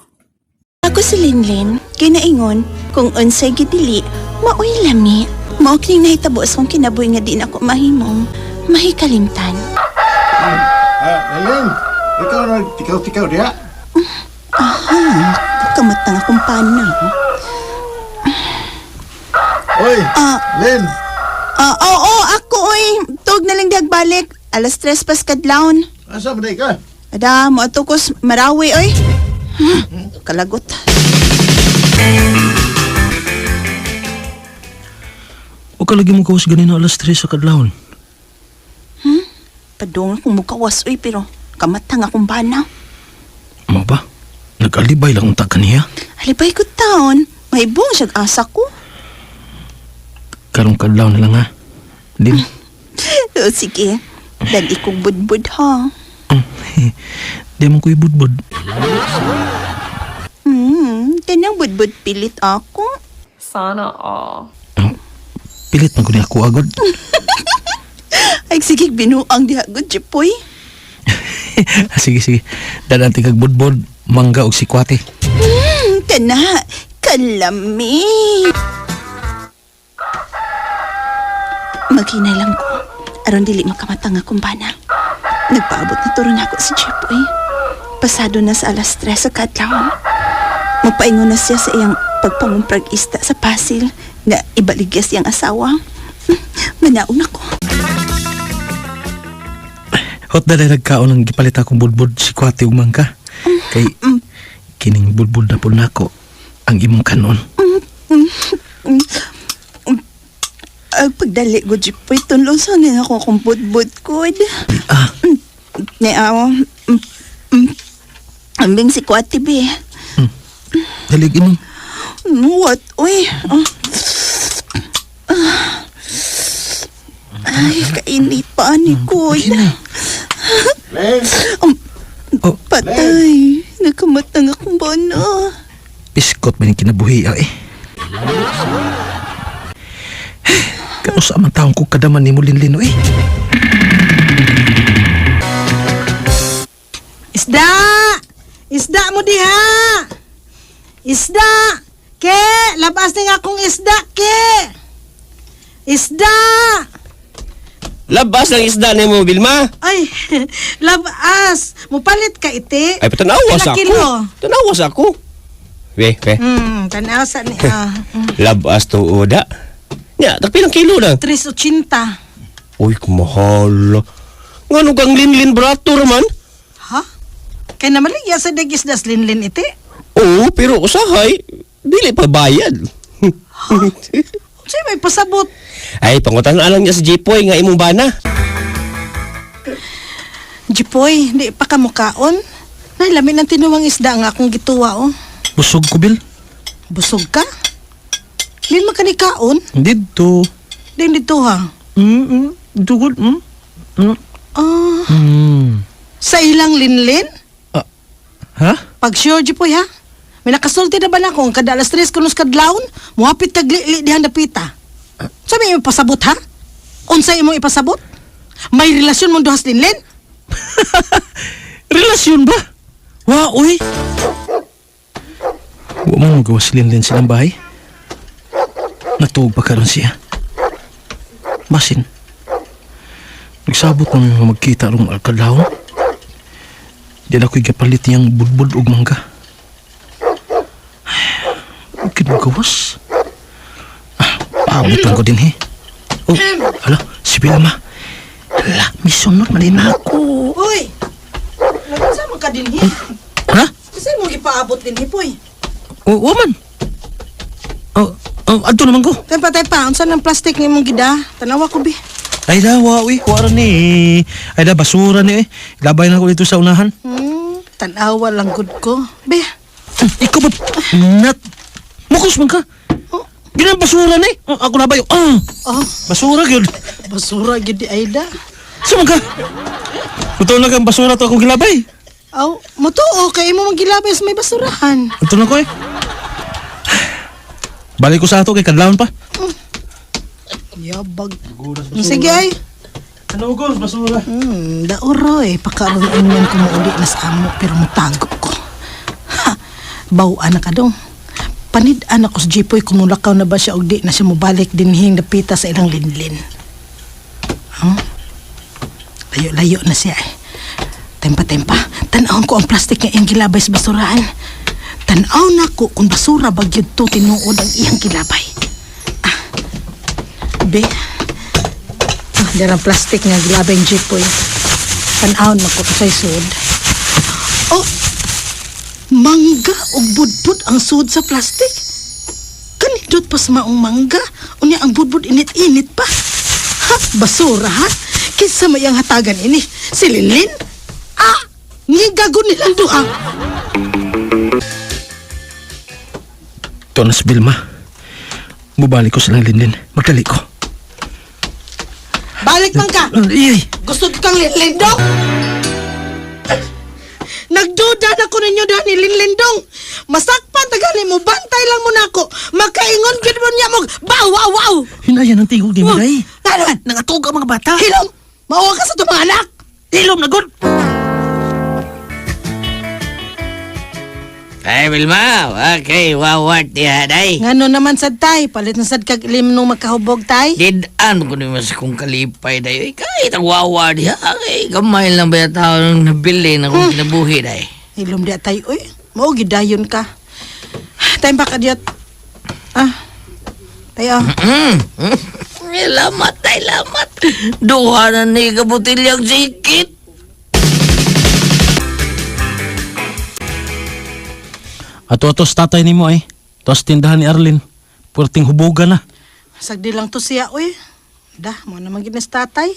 [SPEAKER 7] Ako si Linlin, kinaingon, kung unsay gidili, maoy lami. Mao kining nahitabo sa akong kinabuhi nga di na ako mahimong mahikalimtan.
[SPEAKER 8] Ah, Lilin, ikaw na tikaw-tikaw diha.
[SPEAKER 7] Aha, kamatang akong pana.
[SPEAKER 8] Oy, Lin.
[SPEAKER 7] Ah, oo, ako oy. Tug na lang dagbalik. 3:00 pas kadlawon.
[SPEAKER 8] Asa man day ka?
[SPEAKER 7] Ada, mo ato ko sa Marawi oy. Kalagot.
[SPEAKER 9] O ka lagi mo gawas ganina 3:00 sa kadlawon.
[SPEAKER 7] Padung akong mukawas oy pero kamatang akong bana.
[SPEAKER 9] Mo ba? Nag-alibay lang unta kaniya.
[SPEAKER 7] Alibay ko taon. Mahibong siyag asa ko.
[SPEAKER 9] Karong kadlaw na lang ha. Lin.
[SPEAKER 7] O, sige. Dan ikong budbud ha.
[SPEAKER 9] Di man ko ibudbud.
[SPEAKER 7] Kanang budbud pilit ako.
[SPEAKER 13] Sana all.
[SPEAKER 9] Pilit man ko ni ako agod.
[SPEAKER 7] Ay, sige, binuang diha gud, Jepoy.
[SPEAKER 9] Sige, sige. Dadan kag budbud, mangga og sikwate.
[SPEAKER 7] Kana, kalami. Maghinay lang ko. Aron dili makamatang akong bana. Nagpaabot na turo na ako si Jepoy. Pasado na sa 3:00 sa kadlawon. Magpaingon na siya sa iyang pagpangumprag ista sa Pasil nga ibaligya siyang asawa. Manaon ako.
[SPEAKER 9] Hot na nagkaon ang gipalit akong budbud si Kwati ug mangga. Kay kining budbud na pud nako ang imong kanon.
[SPEAKER 7] Ay, pagdali ko, Jipoy, tunlo sa nila ako akong budbud ko.
[SPEAKER 9] Ah.
[SPEAKER 7] Ni awo. Ambing si Kwati, be.
[SPEAKER 9] Dalig ini.
[SPEAKER 7] What? Uy. Oh. Ah. Ay, kainit pa ni Kuy.
[SPEAKER 9] Oh.
[SPEAKER 7] Patay. Nakamatang akong bono.
[SPEAKER 9] Biskot ba ni kinabuhi ah, eh. Kano sa amang taong ko kadaman ni mo linlino eh.
[SPEAKER 10] Isda! Isda mo diha! Isda! Ke! Labas ni nga akong isda, ke! Isda!
[SPEAKER 11] Labas ng isda ni mo, Vilma.
[SPEAKER 10] Ay, labas! Mupalit ka iti.
[SPEAKER 11] Ay, tanawas
[SPEAKER 10] Pila
[SPEAKER 11] ako.
[SPEAKER 10] kilo?
[SPEAKER 11] Tanawas ako. We, we.
[SPEAKER 10] Tanaw sa ni... Ah,
[SPEAKER 11] Labas to oda. Nya, tagpilang kilo na.
[SPEAKER 10] 3.80.
[SPEAKER 11] Uy, kumahal. Ngano kang linlin brato raman?
[SPEAKER 10] Ha? Kay namaligya sa dag isda sa linlin iti.
[SPEAKER 11] Oo, pero usahay, dili pa bayad.
[SPEAKER 10] Unsay may pasabot?
[SPEAKER 11] Ay, pangutan na lang niya sa Jipoy nga imong bana.
[SPEAKER 10] Jipoy, di pa ka mukaon. Nay, lami ng tinuwang isda nga akong gituwa, oh.
[SPEAKER 9] Busog ko, Bil.
[SPEAKER 10] Busog ka? Din man ka ni kaon?
[SPEAKER 9] Dito.
[SPEAKER 10] Din dito ha?
[SPEAKER 9] Dugod,
[SPEAKER 10] Ah,
[SPEAKER 9] Mm.
[SPEAKER 10] sa ilang linlin?
[SPEAKER 9] Ha?
[SPEAKER 10] Pag sure, Jipoy, ha? May nakasulti na ba na akong kada alas 3 kunos kadlawon, muhapit kag li dihan dapita. Sa may ipasabot, ha? Unsa imong ipasabot? May relasyon mong duhas linlin?
[SPEAKER 9] Relasyon ba? Wa, uy. Wa mo magawa si Linlin silang bahay. Natuog pa karon siya. Basin. Nagsabot na may magkita rong alkadlaw. Di na ko'y gapalit niyang budbud og mangga. Ay, kinagawas. Ah, paabutan ko din he. Oh, hala, si Vilma. Hala, misunod man din ako.
[SPEAKER 10] Uy! Nagunsa man ka dinhi?
[SPEAKER 9] Ha?
[SPEAKER 10] Kasi mo gipaabot dinhi, poy.
[SPEAKER 9] Oo man. Oh, oh, adto naman ko.
[SPEAKER 10] Tempa, tempa, unsa nang plastic ni imong gida? Tanawa ko, bi.
[SPEAKER 9] Ay da, wa uy, wara ni. Ay da, basura ni eh. Labay na ko dito sa unahan.
[SPEAKER 10] Tanawa lang gud ko. Be,
[SPEAKER 9] Ikaw ba? Nat. Mukos man ka. Ginang basura ni. Oh, ako na ba yun? Ah,
[SPEAKER 10] oh,
[SPEAKER 9] basura gyud.
[SPEAKER 10] basura gid di Aida.
[SPEAKER 9] Saan man ka? Totoo na kang basura to akong gilabay.
[SPEAKER 10] Aw, mutuo kay imo man gilabay sa may basurahan.
[SPEAKER 9] Ito na ko eh. Balik ko sa ato kay kadlawon pa.
[SPEAKER 10] Yabag. Sige ay.
[SPEAKER 9] Ano ko? Basura.
[SPEAKER 10] Dauro eh. Pakaroon inyan ko mauli na sa amo pero mutago ko. Ha, bawaan na ka dong. Panid-an ako sa Jipoy kumulakaw na ba siya og di na siya mubalik dinhing napita sa ilang linlin. Huh? Layo-layo na siya eh. Tempa-tempa, tan-awon ko ang plastic nga iyang gilabay sa basurahan. Tan-aw na ko kung basura ba gyud to tinuod ang iyang gilabay. Ah, be, ah, darang plastic nga gilabay ang Jipoy. Tan-awon man ko sa sud. Oh, mangga og budbud ang sud sa plastic. Kanindot pa sa maong mangga. Unya ang budbud init-init pa. Ha, basura ha? Kinsa may ang hatagan ini? Si Linlin? Ah, ngigago nilang duha.
[SPEAKER 9] Ito na si Vilma. Mubalik ko sa lang linlin. Magdali ko.
[SPEAKER 10] Balik man ka.
[SPEAKER 9] Ay,
[SPEAKER 10] Gusto kang Linlin dong? Nagduda na ko ninyo duha ni Linlin dong. Masakpan tagali mo, bantay lang mo nako. Makaingon gid mo niya mo. Bow wow wow.
[SPEAKER 9] Hinayan ang tingog ni Miray.
[SPEAKER 10] Ano man?
[SPEAKER 9] Nangatog ang mga bata.
[SPEAKER 10] Hilom! Mawa ka sa itong mga anak!
[SPEAKER 9] Hilom na god!
[SPEAKER 6] Ay, Vilma, okay, wawat diha, day.
[SPEAKER 10] Ngano naman sad tay, palit na sad kag ilim nung makahubog tay.
[SPEAKER 6] Didaan ko naman sa kong kalipay, day. Ay, kahit ang wawa diha, ay, gamay lang ba yung tao nang nabili na kong kinabuhi, day.
[SPEAKER 10] Hilom di tay, uy. Mao gidayon ka. Time pa ka diyot. Ah. Tayo.
[SPEAKER 6] Lamat ay lamat. Duha na ni kabutilyang sikit.
[SPEAKER 9] Ato atos tatay nimo ay. Tos tindahan ni Arlene. Purting hubugan na.
[SPEAKER 10] Sagdi lang to siya, uy. Dah, mo naman ginas tatay.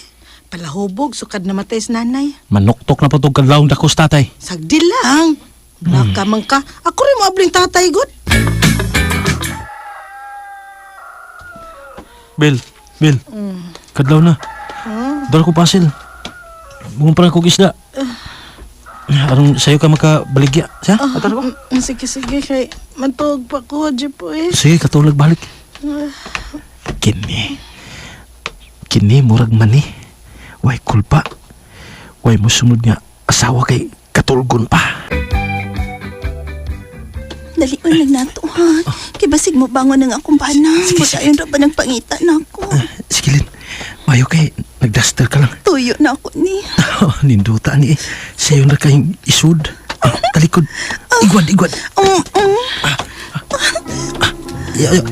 [SPEAKER 10] Palahubog, sukad namatay sa nanay.
[SPEAKER 9] Manuktok na patog kadlawng dakos tatay.
[SPEAKER 10] Sagdi lang. Baka man ka. Ako rin mo abling tatay, god.
[SPEAKER 9] Bill, Bill. Kadlaw na. Dala ko pasil. Bumumpra ko isda. Aron sayo ka makabaligya. Siya?
[SPEAKER 10] Ah, sige, sige. Kay, mantog pa ko, Jepoy.
[SPEAKER 9] Sige, katulog balik. Kini. Kini murag mani. Way kulpa. Way musunod nga asawa kay katulgon pa.
[SPEAKER 7] Dalion lang nato ha. Kay basig mo bangon ang akong bana. Magayon ra ba nagpangita na ako.
[SPEAKER 9] Sige, Lin. Mayo kay nagduster ka lang.
[SPEAKER 7] Tuyo na ako ni.
[SPEAKER 9] Ninduta ni eh. Sayo na kayong isud. Ah, talikod. Igwad, igwad. Ya, ya.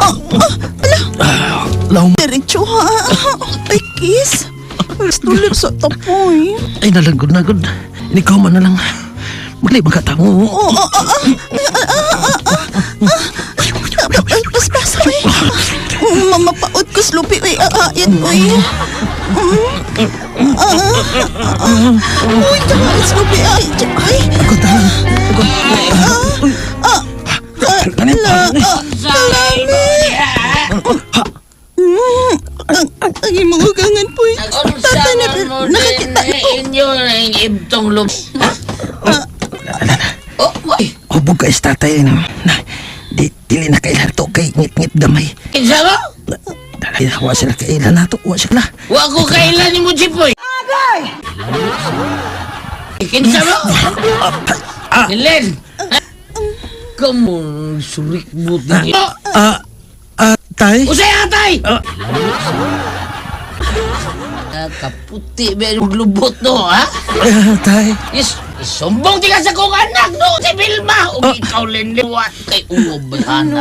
[SPEAKER 7] Oh, oh, ala.
[SPEAKER 9] Laom.
[SPEAKER 7] Diretso ha. Ay, kiss. Tulog sa tapoy.
[SPEAKER 9] Ay, nalagod na gud. Ikaw man na lang. Maglay magkatamo.
[SPEAKER 7] Oo, oh, oh, oh, ah. Paspas, uy. Mamapaot ko slupi, uy. Ah, yan, uy. Uy, tama, slupi, ay. Ay.
[SPEAKER 9] Ako, tahan. Ako.
[SPEAKER 7] Ah, ala, ah, kalami. Ang imong ugangan po. Tata, nakakita ko.
[SPEAKER 6] Inyo na yung ibtong lub... Oh, why?
[SPEAKER 9] Hubog ka is tatay. Na, na, di, dili na kailan to kay ngit-ngit gamay.
[SPEAKER 6] Kinsa mo?
[SPEAKER 9] Dalay, wa sila kailan nato. Wa sila.
[SPEAKER 6] Wa ko kailan ni mo, Jipoy. Kinsa mo? Len! Kamu, surik mo din.
[SPEAKER 9] Ah, ah, tay?
[SPEAKER 6] Usay atay! Ah, kaputi ba yung lubot no, ha?
[SPEAKER 9] Ah, tay.
[SPEAKER 6] Yes, isumbong di ka sa kong anak no, si Vilma! O ikaw, Lenle, wa kay uobahan.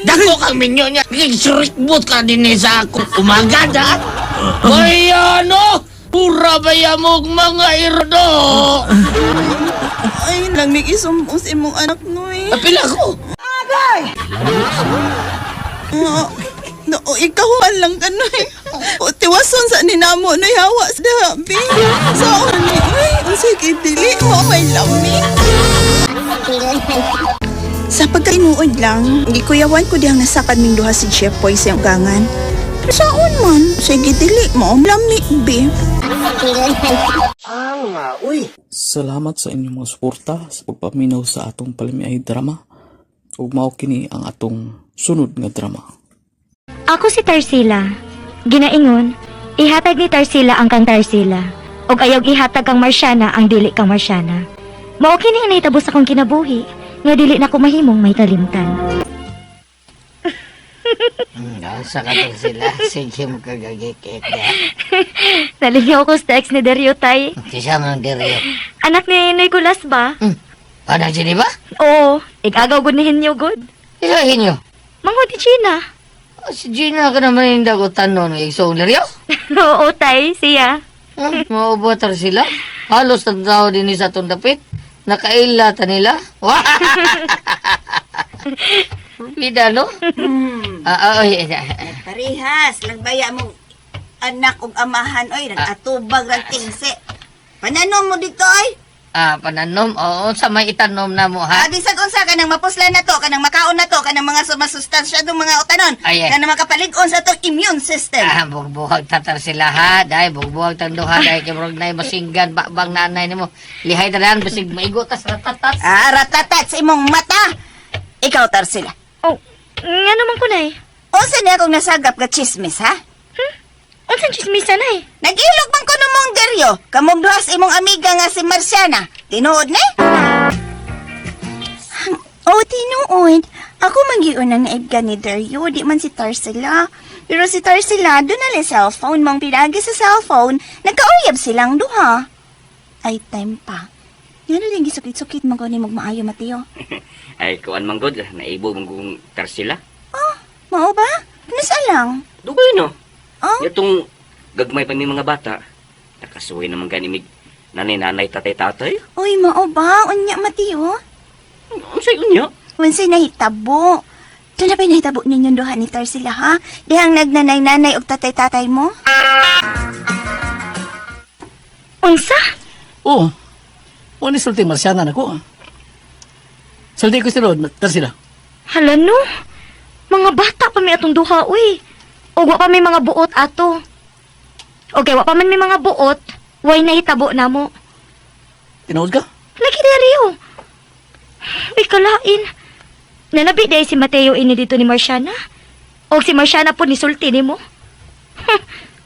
[SPEAKER 6] Dako kang minyo niya, surikbot ka din eh sa akong umaga, ha? Baya, no! Pura baya mo mga irdo!
[SPEAKER 7] Ay, lang ni isumbong sa imong anak no eh.
[SPEAKER 6] Apila ko!
[SPEAKER 7] Agay! No, ikaw man lang ka no eh. O, tiwason sa ninamo no yawa sa dabi. Sa ni, ay, unsay kay dili mo may lami. Sa pagkainuod lang, gikuyawan ko diyang nasakad ming duha si Jeff Poy sa ugangan. Pero saon man, sige dili mo, lami be.
[SPEAKER 12] Salamat sa inyong mga suporta sa pagpaminaw sa atong palamiay drama. Ug mao kini ang atong sunod nga drama.
[SPEAKER 3] Ako si Tarsila. Ginaingon, ihatag ni Tarsila ang kang Tarsila. Ug ayaw ihatag kang Marciana ang dili kang Marciana. Mao kini ang nahitabo sa akong kinabuhi nga dili na ko mahimong may talimtan.
[SPEAKER 6] Sa katong sila, sige mo kagagikik na.
[SPEAKER 3] Nalingaw ko sa ex ni Dario tay.
[SPEAKER 6] Kisa man diriyo.
[SPEAKER 3] Anak ni Nicolas ba?
[SPEAKER 6] Ano siya ba?
[SPEAKER 3] Oo, igagaw gud ni hinyo gud.
[SPEAKER 6] Isa hinyo.
[SPEAKER 3] Manghod ni Gina.
[SPEAKER 6] Si Gina ka naman yung dagutan noon. Igsoong diriyo.
[SPEAKER 3] Oo tay, siya.
[SPEAKER 6] Maubotar sila. Halos tao din sa atong dapit. Nakaila ta nila. Wah! Bida, no? Ah, ah, oy, eh,
[SPEAKER 7] Parehas, lagbaya mo anak ug amahan oy, nag-atubag rag tingse. Pananom mo dito oy.
[SPEAKER 6] Ah, pananom. Oo, sa may itanom na mo, ha?
[SPEAKER 7] Ah, bisag unsa kanang mapusla na to, kanang makaon na to, kanang mga masustansyadong mga utanon,
[SPEAKER 6] Ay, ay.
[SPEAKER 7] kanang makapalig-on sa atong immune system.
[SPEAKER 6] Ah, bugbuhag tatar sila ha. Dahil bugbuhag tang duha dahil kay murag nay masinggan bakbang nanay nimo. Lihay tanan basig maigo tas ratatat.
[SPEAKER 7] Ah, ratatat sa imong mata. Ikaw Tarsila.
[SPEAKER 3] Oh, nga naman ko nay.
[SPEAKER 7] Unsa niya akong nasagap ka chismis ha?
[SPEAKER 3] Unsang chismisa nay?
[SPEAKER 7] Nag-ilog man ko mong deryo. Kamong duha sa imong amiga nga si Marciana. Tinuod ni? Oh, tinuod. Ako man ang naibga ni Dario, di man si Tarsila. Pero si Tarsila, doon na lang cellphone. Mong pinagi sa cellphone, nagkauyab silang duha. Ay, time pa. Yan na lang gisukit-sukit man ko ni magmaayo, Mateo.
[SPEAKER 11] Ay, kuan man god, naibo man kong Tarsila.
[SPEAKER 7] Mao ba? Nasa lang?
[SPEAKER 11] Dugay no.
[SPEAKER 7] Oh?
[SPEAKER 11] Yatong gagmay pa mi mga bata. Nakasuway naman gani mig nanay-nanay tatay-tatay.
[SPEAKER 7] Uy, mao ba? Unya, Mateo?
[SPEAKER 11] Unsay unya?
[SPEAKER 7] Unsay nahitabo? Doon na ba'y nahitabo ninyong duha ni Tarsila, ha? Dihang nagnanay-nanay og tatay-tatay mo?
[SPEAKER 3] Unsa?
[SPEAKER 9] Oo. O ni sulti Marciana nako. Sulti ko sila, Tarsila.
[SPEAKER 3] Hala no. Mga bata pa may atong duha, uy. O wa pa may mga buot ato. Okay, wa pa man may mga buot, way nahitabo namo.
[SPEAKER 9] Tinuod ka?
[SPEAKER 3] Lagi Dario. Uy, kalain. Nanabi dahil si Mateo ini dito ni Marciana. O si Marciana po ni sulti ni mo.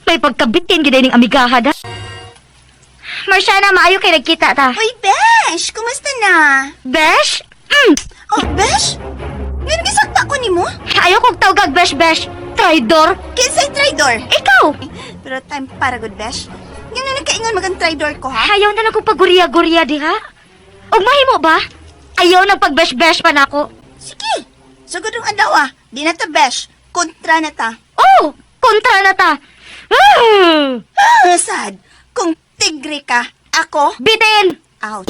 [SPEAKER 3] May pagkabitin gid ning amigaha da. Marciana, maayo kay nagkita ta.
[SPEAKER 7] Uy, Besh! Kumusta na?
[SPEAKER 3] Besh? Mm.
[SPEAKER 7] Oh, Besh? Ngayon gisakta ko nimo?
[SPEAKER 3] Ayaw kong tawgag Besh Besh. Traidor.
[SPEAKER 7] Kinsay traidor?
[SPEAKER 3] Ikaw.
[SPEAKER 7] Pero time para good, Besh. Nga na nagkaingon magang traidor ko, ha?
[SPEAKER 3] Ayaw na lang kong pagurya-gurya diha. Og mahimo ba? Ayaw nang pag-besh-besh pa nako.
[SPEAKER 7] Sige. Sugod ang adlaw, ah. Di na ta, Besh. Kontra na ta.
[SPEAKER 3] Oh, kontra na ta. Mm.
[SPEAKER 7] Ah, sad. Kung tigre ka, ako,
[SPEAKER 3] Bitin!
[SPEAKER 7] out.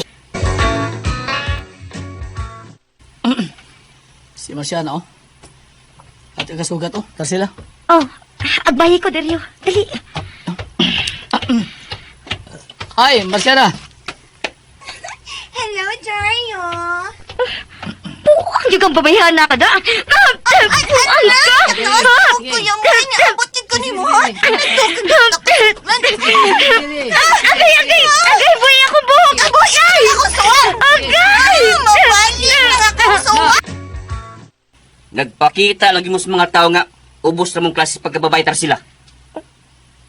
[SPEAKER 9] Si Marciana, oh. At kasugat, oh. Tarsila.
[SPEAKER 3] Oh, agbayi ko Dario. Dali.
[SPEAKER 9] Hi, Marciana.
[SPEAKER 7] Hello, Dario.
[SPEAKER 3] Buang yung kang babayhana ka da. Buang ka!
[SPEAKER 7] Katuo ko yung mga inaabot ko nimo, ha?
[SPEAKER 3] Agay, agay! Agay, buhay ako buhok!
[SPEAKER 7] Aboy, ako suwa!
[SPEAKER 3] Agay!
[SPEAKER 7] Mabalik na ako suwa!
[SPEAKER 11] Nagpakita lagi mo sa mga tao nga ubos na mong klase pagkababay Tarsila.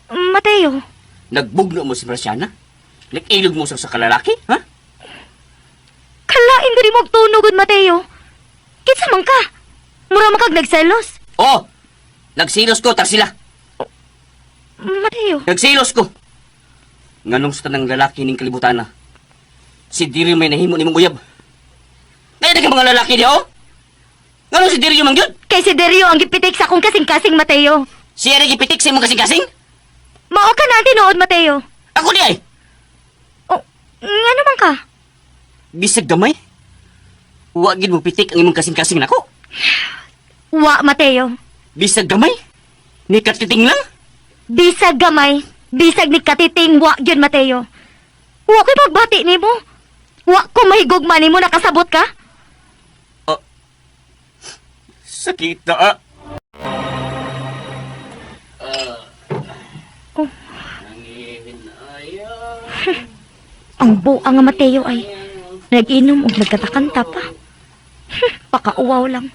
[SPEAKER 3] Mateo,
[SPEAKER 11] Nagbugno mo si Marciana? Nag-ilog mo sa kalalaki, ha?
[SPEAKER 3] kalain diri mo og tunogod, Mateo. Kinsa man ka? Mura man kag nagselos.
[SPEAKER 11] Oh! Nagsilos ko, Tarsila.
[SPEAKER 3] Mateo,
[SPEAKER 11] Nagsilos ko. Nganong sa tanang lalaki ning kalibutan na. Si Dirio may nahimo nimong uyab. Kaya na ka mga lalaki niya, oh? Nganong si Dirio man gyud?
[SPEAKER 3] kay si Dario ang gipitik sa akong kasing-kasing, Mateo.
[SPEAKER 11] Siya rin gipitik sa imong kasing-kasing?
[SPEAKER 3] Mao ka na ang tinuod, Mateo.
[SPEAKER 11] Ako di ay.
[SPEAKER 3] Oh, ngano man ka?
[SPEAKER 11] Bisag gamay. Wa gid mo pitik ang imong kasing-kasing nako.
[SPEAKER 3] Wa, Mateo.
[SPEAKER 11] Bisag gamay. Ni katiting lang.
[SPEAKER 3] Bisag gamay, bisag ni katiting wa gyud Mateo. Wa ko'y pagbati nimo. Wa ko mahigugma nimo nakasabot ka.
[SPEAKER 11] Sakit na ah.
[SPEAKER 3] Oh. Ang buang nga Mateo ay nag-inom og nagkatakanta pa. Pakauwaw lang.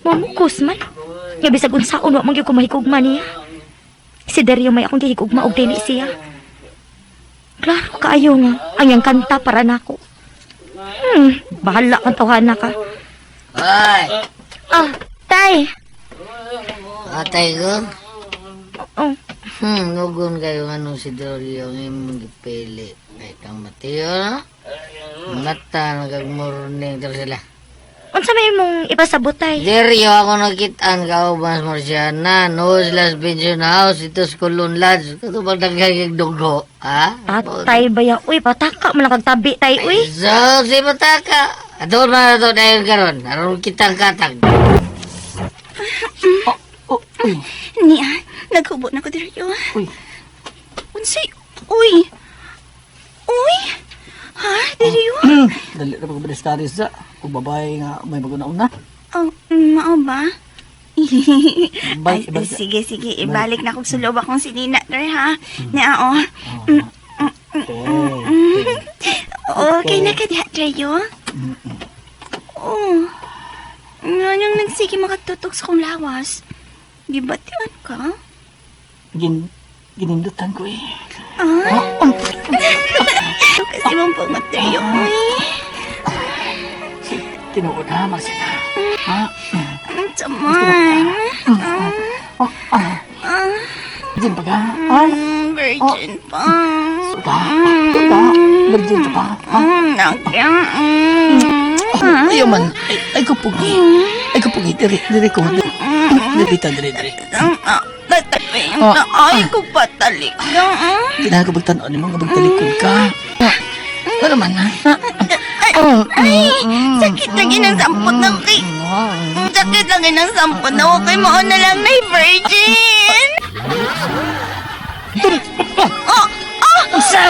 [SPEAKER 3] Mamukos man. Nga bisag unsaon wa man gyud ko mahigugma niya. Si Dario may akong gihigugma og dili siya. Klaro kaayo nga ang iyang kanta para nako. Bahala kang tawhana ka.
[SPEAKER 6] Ay,
[SPEAKER 3] Ah, tay.
[SPEAKER 6] atay ko.
[SPEAKER 3] Oh,
[SPEAKER 6] Nugon kayo anong si Dorio ang imong gipili. Ay, kang Mateo, no? Mata nagag-morning daw sila.
[SPEAKER 3] unsa may imong ipasabot tay?
[SPEAKER 6] Dario ako nakitaan kauban sa Marciana. No, sila sa pension house. Ito sa Kulon Lodge. Ito bang nagkagig dugo? Ha?
[SPEAKER 3] Patay ba ya? Uy, pataka man lang kag tabi tay, uy.
[SPEAKER 6] So, si Mataka. Ato na ito dahil karon. Aron kitang katag.
[SPEAKER 7] Niya, naghubo na ko Dario.
[SPEAKER 9] Uy.
[SPEAKER 7] Unsay, uy. Uy. Ha, Dario?
[SPEAKER 9] Dali na pagkabalistaris sa. Kung babae nga may maguna-una.
[SPEAKER 7] Oh, mao ba?
[SPEAKER 9] Balik,
[SPEAKER 7] Ay,
[SPEAKER 9] ibalik.
[SPEAKER 7] sige, sige. Ibalik na kong sa loob akong sinina, Dar, ha? Niya, oh. Mm,
[SPEAKER 9] Okay.
[SPEAKER 7] Okay na ka diha, Dario? Oh. Nga niyang nagsige makatutok sa kong lawas. Gibatian ka?
[SPEAKER 9] Ginindutan ko eh.
[SPEAKER 7] Ah? Kasi mong pungot, Dario. Uy.
[SPEAKER 9] Tinuod ha, Marciana. Ha?
[SPEAKER 7] Ang saman. Ah.
[SPEAKER 9] Virgin pa ka? Ha?
[SPEAKER 7] Virgin pa.
[SPEAKER 9] Ka? Ka? Virgin ka pa? Ha?
[SPEAKER 7] Nagya.
[SPEAKER 9] Ayaw man. Ay, ay ko pugi. Ay ko pugi. Diri, diri ko. Dapita, diri, diri.
[SPEAKER 7] Ay, ko patalik.
[SPEAKER 9] Ginahan ko pagtanaw ni mo nga magtalikod ka. Ano man, ha?
[SPEAKER 7] Ay, sakit lagi ng sampot na kay... Sakit lagi ng sampot na okay mo na lang na virgin. Oh,
[SPEAKER 9] Unsa?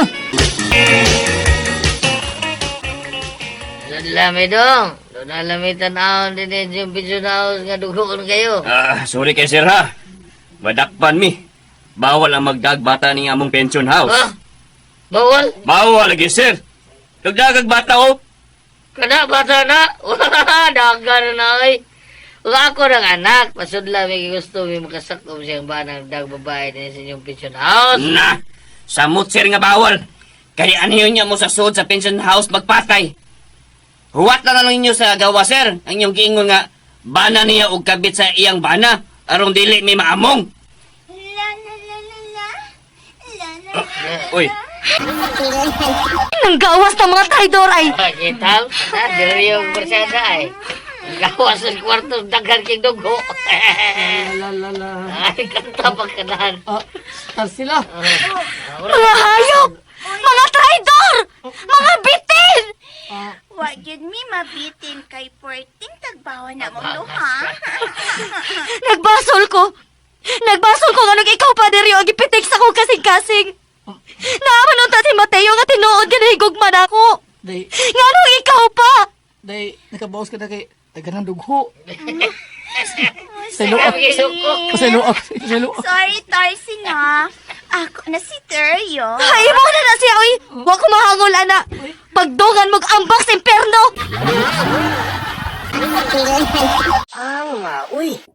[SPEAKER 6] Lami dong. Doon na lami tanawon din yung video house nga dugoon kayo.
[SPEAKER 11] Ah, sorry kay sir ha. Madakpan mi. Bawal ang magdagbata ning among pension house.
[SPEAKER 6] Ha? Bawal?
[SPEAKER 11] Bawal lagi sir. Dagdag bata oh.
[SPEAKER 6] Kana bata na. Dagan na ay. Ug ako ng anak, pasudla may gusto may makasakom siyang banang dag babae din sa inyong pension house.
[SPEAKER 11] Na, samot sir nga bawal. Kaya ano yun niya mo sa sud sa pension house magpatay. Huwat na lang ninyo sa gawa sir. Ang inyong giingon nga bana niya og kabit sa iyang bana aron dili may maamong. Uy,
[SPEAKER 3] Nang gawas ng mga traidor ay...
[SPEAKER 6] Kita, na diri yung bersada ay. Gawas sa kwarto daghan king dugo.
[SPEAKER 9] La, la, la.
[SPEAKER 6] Ay, kanta pa kanahan.
[SPEAKER 9] Sila.
[SPEAKER 3] Mga hayop! Mga traidor! Mga bitin!
[SPEAKER 7] Wa gyud mi mabitin kay porting tagbawa na mong duha.
[SPEAKER 3] Nagbasol ko! Nagbasol ko nga nung ikaw pa diri ang gipitik sa akong kasing-kasing. Naaman unta si Mateo nga tinuod nga nahigugma na ako.
[SPEAKER 9] Day,
[SPEAKER 3] Nga nung ikaw pa!
[SPEAKER 9] day, nakabawas ka na kay taganang dugho. Sa luak. Sa luak. Sa luak.
[SPEAKER 7] Sorry, Tarsi na. Ako na si Teryo.
[SPEAKER 3] Ay, mo na na siya, oy! Wa ko mahangol, ana! Pagdungan mo'g ambak sa imperno!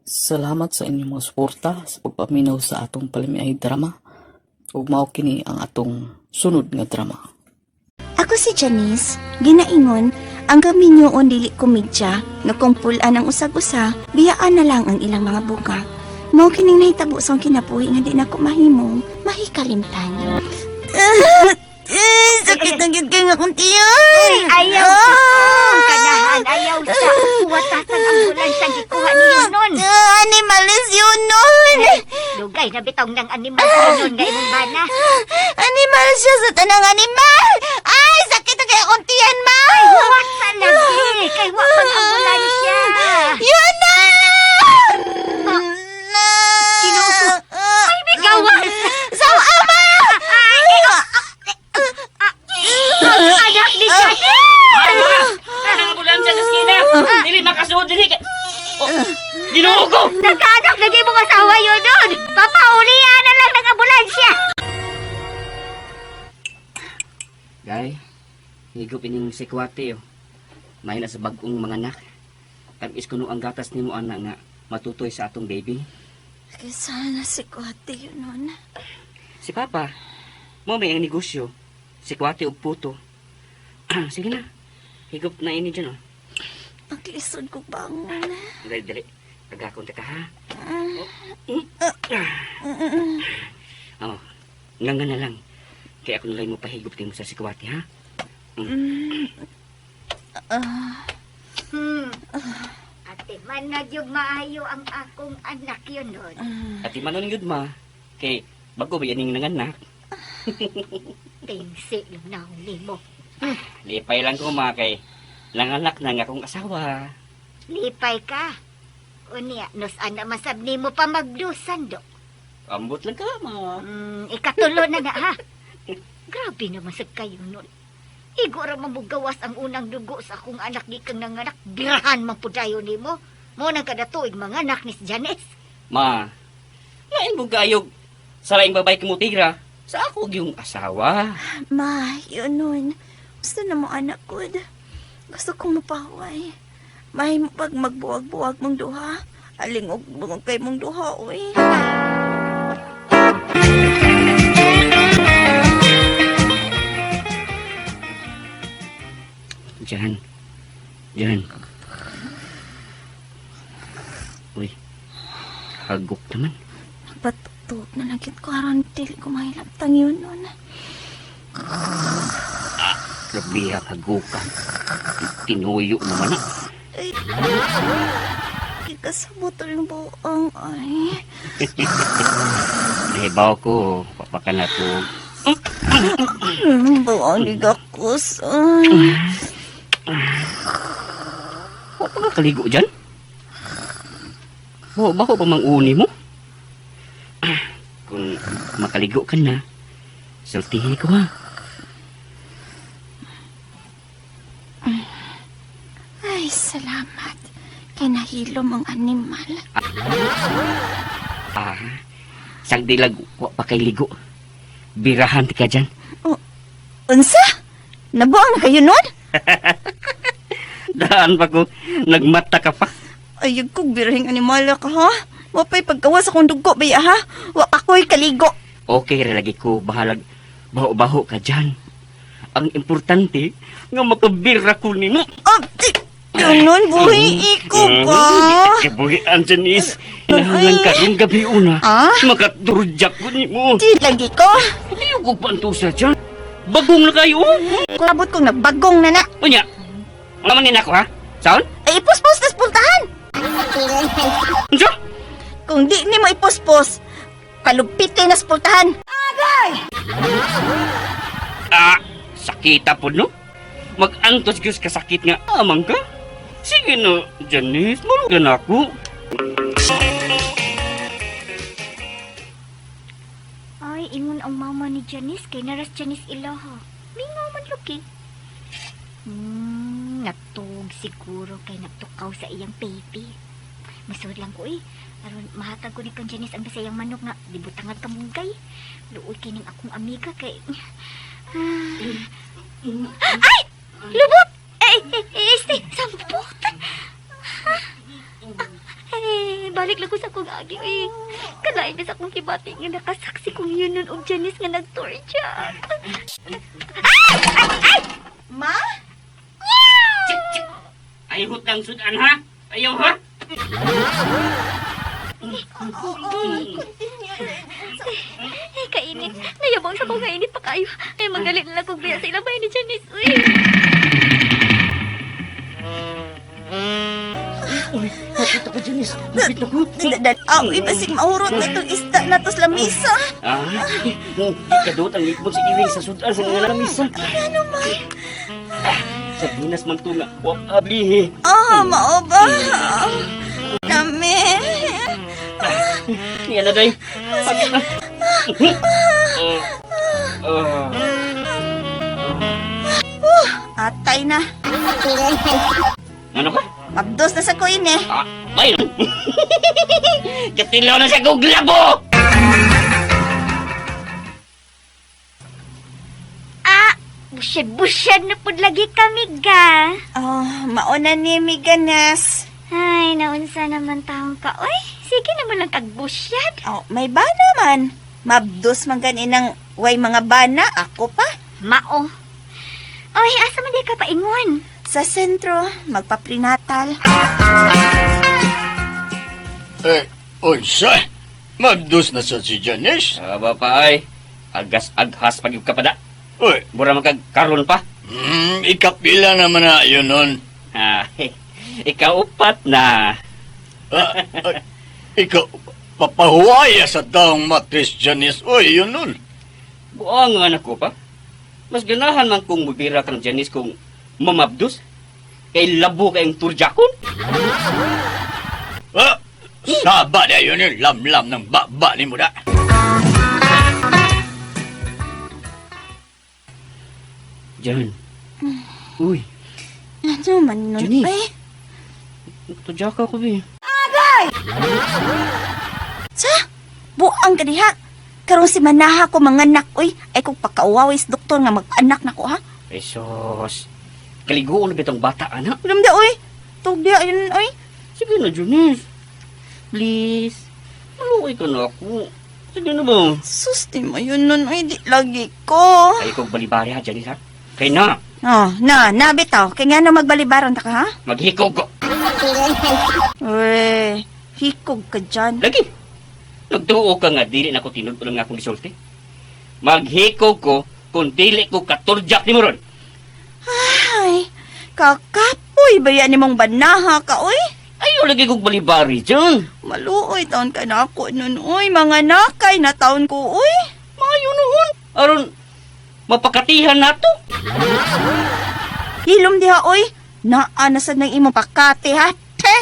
[SPEAKER 12] Salamat sa inyong mga suporta sa pagpaminaw sa atong palamiay drama. Ug mao kini ang atong sunod nga drama.
[SPEAKER 7] Ako si Janice, ginaingon, ang gaminyoon dili komedya, nga kung pulaan ang usag-usa, biyaan na lang ang ilang mga buka. Mao kining nahitabo sa akong kinabuhi nga di na ko mahimong mahikalimtan. Sakit na gyud kay nga akong tiyan.
[SPEAKER 3] Ayaw sa kanahan, ayaw sa huwatasan ambulansya gikuha niyo nun.
[SPEAKER 7] Animalis yun nun.
[SPEAKER 3] Lugay na bitaw ng animal sa nun nga imong bana.
[SPEAKER 7] Animal siya sa tanang animal. Ay, sakit na kay akong tiyan, ma.
[SPEAKER 3] Ay, huwat sa lagi, kay wa pang ambulansya.
[SPEAKER 7] Yun na!
[SPEAKER 3] Ginoo. Ay, may gawas.
[SPEAKER 7] Sa ama!
[SPEAKER 3] Anak ni Janice!
[SPEAKER 11] Ang ambulansya sa skina. Dili makasuod dili kay. Oh, Ginoo ko.
[SPEAKER 3] Nagkaanak na mong asawa yun nun! Papaulian na lang ng ambulansya!
[SPEAKER 11] Gay, higop ining sikwate oh. May na sa bag-ong mga anak. Tamis kuno ang gatas nimo anak nga matutoy sa atong baby.
[SPEAKER 7] Kaya na si Kuwate yun nun.
[SPEAKER 11] Si Papa, mo may ang negosyo. Sikwate og puto. Sige na. Higop na ini dyan oh.
[SPEAKER 7] Ang lisod ko bangon.
[SPEAKER 11] Dali, dali. Pagkakon ka ha. Oh, nga nga na lang. Kaya ako nalay mo pahigop nimo sa sikwate ha.
[SPEAKER 3] Ate man na yung maayo ang akong anak yun nun.
[SPEAKER 11] Ati manon yun ma. Kay bago ba yaning nanganak.
[SPEAKER 3] Tingsi yung naong nimo.
[SPEAKER 11] Lipay lang ko ma kay nanganak na nga akong asawa.
[SPEAKER 3] Lipay ka. Unya, nos ana masab nimo pa magdusan do.
[SPEAKER 11] Ambot lang ka ma.
[SPEAKER 3] Ikatulo na na ha. Grabe naman sa kayo nun. Igo ra man mo gawas ang unang dugo sa akong anak gikang nanganak. Birahan man po dayon nimo. Mo nang kada tuig mga anak ni si Janice.
[SPEAKER 11] Ma, lain mo gayog sa laing babae kumutigra sa ako yung asawa.
[SPEAKER 7] Ma, yun nun. Gusto na mo anak ko. Gusto kong mapahuway. May pag magbuwag-buwag mong duha. Alingog mong kay mong duha, uy.
[SPEAKER 11] Diyan. Diyan. Uy. Hagok naman.
[SPEAKER 7] Nagpatutog na lang ko aron dili ko mahilabtang yun nun.
[SPEAKER 11] Grabe ang hagukan. Tinuyo naman ah.
[SPEAKER 7] Kikasabot rin buang ay.
[SPEAKER 11] Nahibaw ko, papakanatog.
[SPEAKER 7] Buang gigakos ay.
[SPEAKER 11] Wa pa ka kaligo dyan? Bako pa mang uni mo? Kung makaligo ka na, sultihin ko ha.
[SPEAKER 7] Ay, salamat. Kay nahilom ang animal.
[SPEAKER 11] Ah, sagdilag wa pa kay ligo. Birahan ti ka dyan.
[SPEAKER 7] Unsa? Nabuang na kayo nun?
[SPEAKER 11] Daan pa ko, nagmata ka pa.
[SPEAKER 7] Ay, kog birahing animal ka ha? Wa pa'y pagkawas akong dugo ba ha? Wa pa ko'y kaligo.
[SPEAKER 11] Okay ra lagi ko, bahalag baho-baho ka dyan. Ang importante, nga makabira ko nimo.
[SPEAKER 7] Oh, di, ganun, buhi iko ba?
[SPEAKER 11] Kabuhian, Janice. Inahangan ka rin gabi una.
[SPEAKER 7] Ah?
[SPEAKER 11] Makaturjak ko nimo.
[SPEAKER 7] Di lagi ko.
[SPEAKER 11] Hindi ko pantusa dyan. Bagong na kayo.
[SPEAKER 7] Kulabot kong nagbagong na na.
[SPEAKER 11] Unya, naman nina ako ha? Saon?
[SPEAKER 7] Ay, ipuspos tas pultahan.
[SPEAKER 11] Unsa?
[SPEAKER 7] Kung di nimo ipuspos, kalupite na pultahan.
[SPEAKER 11] Ah, sakita po no? Mag-antos gyud ka sakit nga amang ka. Sige na, Janice, malugan ako.
[SPEAKER 3] Ay, ingon ang mama ni Janice kay naras Janice ilaha. Mingaw man luki. Natug siguro kay nagtukaw sa iyang baby. Masud lang ko eh. Aron mahatag ko ni kang Janice ang bisayang manok nga dibutangag kamunggay. Luoy kining akong amiga kay Ay! Lubot! Ay, ay, ay, este, sampot! Eh, balik lang ko sa akong agi. Eh, kalain na sa akong kibati nga nakasaksi kong yun nun og Janice nga nagtorture.
[SPEAKER 7] Ma?
[SPEAKER 11] Ay, hutang sudan ha? Ayaw ha?
[SPEAKER 3] Eh, kainit. Nayabang sa kong kainit pa kayo. Ay, magalit na lang kong biya sa ilang bahay ni Janice. Uy.
[SPEAKER 11] Nakita ko, Janice. Nakita ko.
[SPEAKER 7] Dal, aw, ibasig maurot na itong isda na to sa lamisa.
[SPEAKER 11] Ah, ikadot ang likbon sa iring sa sudan sa nga lamisa.
[SPEAKER 7] Ano man?
[SPEAKER 11] Sa dinas man to nga, wap ablihi.
[SPEAKER 7] Ah, mao ba? Nami.
[SPEAKER 11] Niya na day. Pagit na. Oh. Oh.
[SPEAKER 7] Atay na.
[SPEAKER 11] Ano ka?
[SPEAKER 7] Abdos na sa kuin eh.
[SPEAKER 11] Ah, bay. Katilaw na siya kong glabo!
[SPEAKER 3] Ah, busyad-busyad na pud lagi kami ga.
[SPEAKER 7] Oh, mauna ni Miganes.
[SPEAKER 3] Ay, naunsa naman taong ka. Uy, sige naman lang kagbusyad.
[SPEAKER 7] Oh, may bana man. Mabdos man ganinang way mga bana, ako pa.
[SPEAKER 3] Mao. Oy, asa man di ka paingon?
[SPEAKER 7] Sa sentro, magpaprinatal.
[SPEAKER 5] Eh, unsa? Mabdos na sa si Janice?
[SPEAKER 11] Aba pa ay. Agas-aghas pag ka pa da.
[SPEAKER 5] Uy,
[SPEAKER 11] Mura man kag karon pa.
[SPEAKER 5] Ikapila naman na yun nun.
[SPEAKER 11] Ah, ikaw upat na.
[SPEAKER 5] Ah, ay, ikaw, papahuwaya sa taong matris Janice. Uy, yun nun.
[SPEAKER 11] Buang nga anak ko pa. Mas ganahan man kung mubira kang Janice kung mamabdos. Kay labo kayong turjakon.
[SPEAKER 5] Ah, saba na yun yun. Lamlam ng baba ni mo na.
[SPEAKER 11] Jan. Uy,
[SPEAKER 7] Ano man nun?
[SPEAKER 11] Janice.
[SPEAKER 7] Ay,
[SPEAKER 11] turjaka ko bi.
[SPEAKER 7] sa? Buang ka diha. Karon si manaha ko mga anak, uy. Ay kung pagkaawawis doktor nga mag-anak na ko, ha?
[SPEAKER 11] Ay sus. Kaliguon na bitong bata anak.
[SPEAKER 7] Alam di, uy. Tug diha yun, uy.
[SPEAKER 11] Sige na, Janice. Please. Maluoy ka na ako. Sige na ba?
[SPEAKER 7] Sus, di mo yun nun, uy. Di lagi ko.
[SPEAKER 11] Ay, kong balibari ha, Janice ha? Kay na,
[SPEAKER 7] Oh, na, na, bitaw. Kaya nga na magbalibaran ta ka, ha?
[SPEAKER 11] maghikog ko.
[SPEAKER 7] Uy, hikog ka dyan.
[SPEAKER 11] Lagi. Nagtuo ka nga, dili na ko tinud nga akong gisulti. Maghikog ko kung dili ko katurjak ni mo ron.
[SPEAKER 7] Ay, kakapoy ba yan nimong banaha ka, uy?
[SPEAKER 11] Ayaw Ayaw lagi kong balibari dyan.
[SPEAKER 7] Maluoy taon ka na ako nun, uy. Mga nakay na taon ko, uy.
[SPEAKER 11] Maayo noon. Aron, mapakatihan nato.
[SPEAKER 7] Hilom diha, uy. Naa na sad ng imong pakate, ha? Te!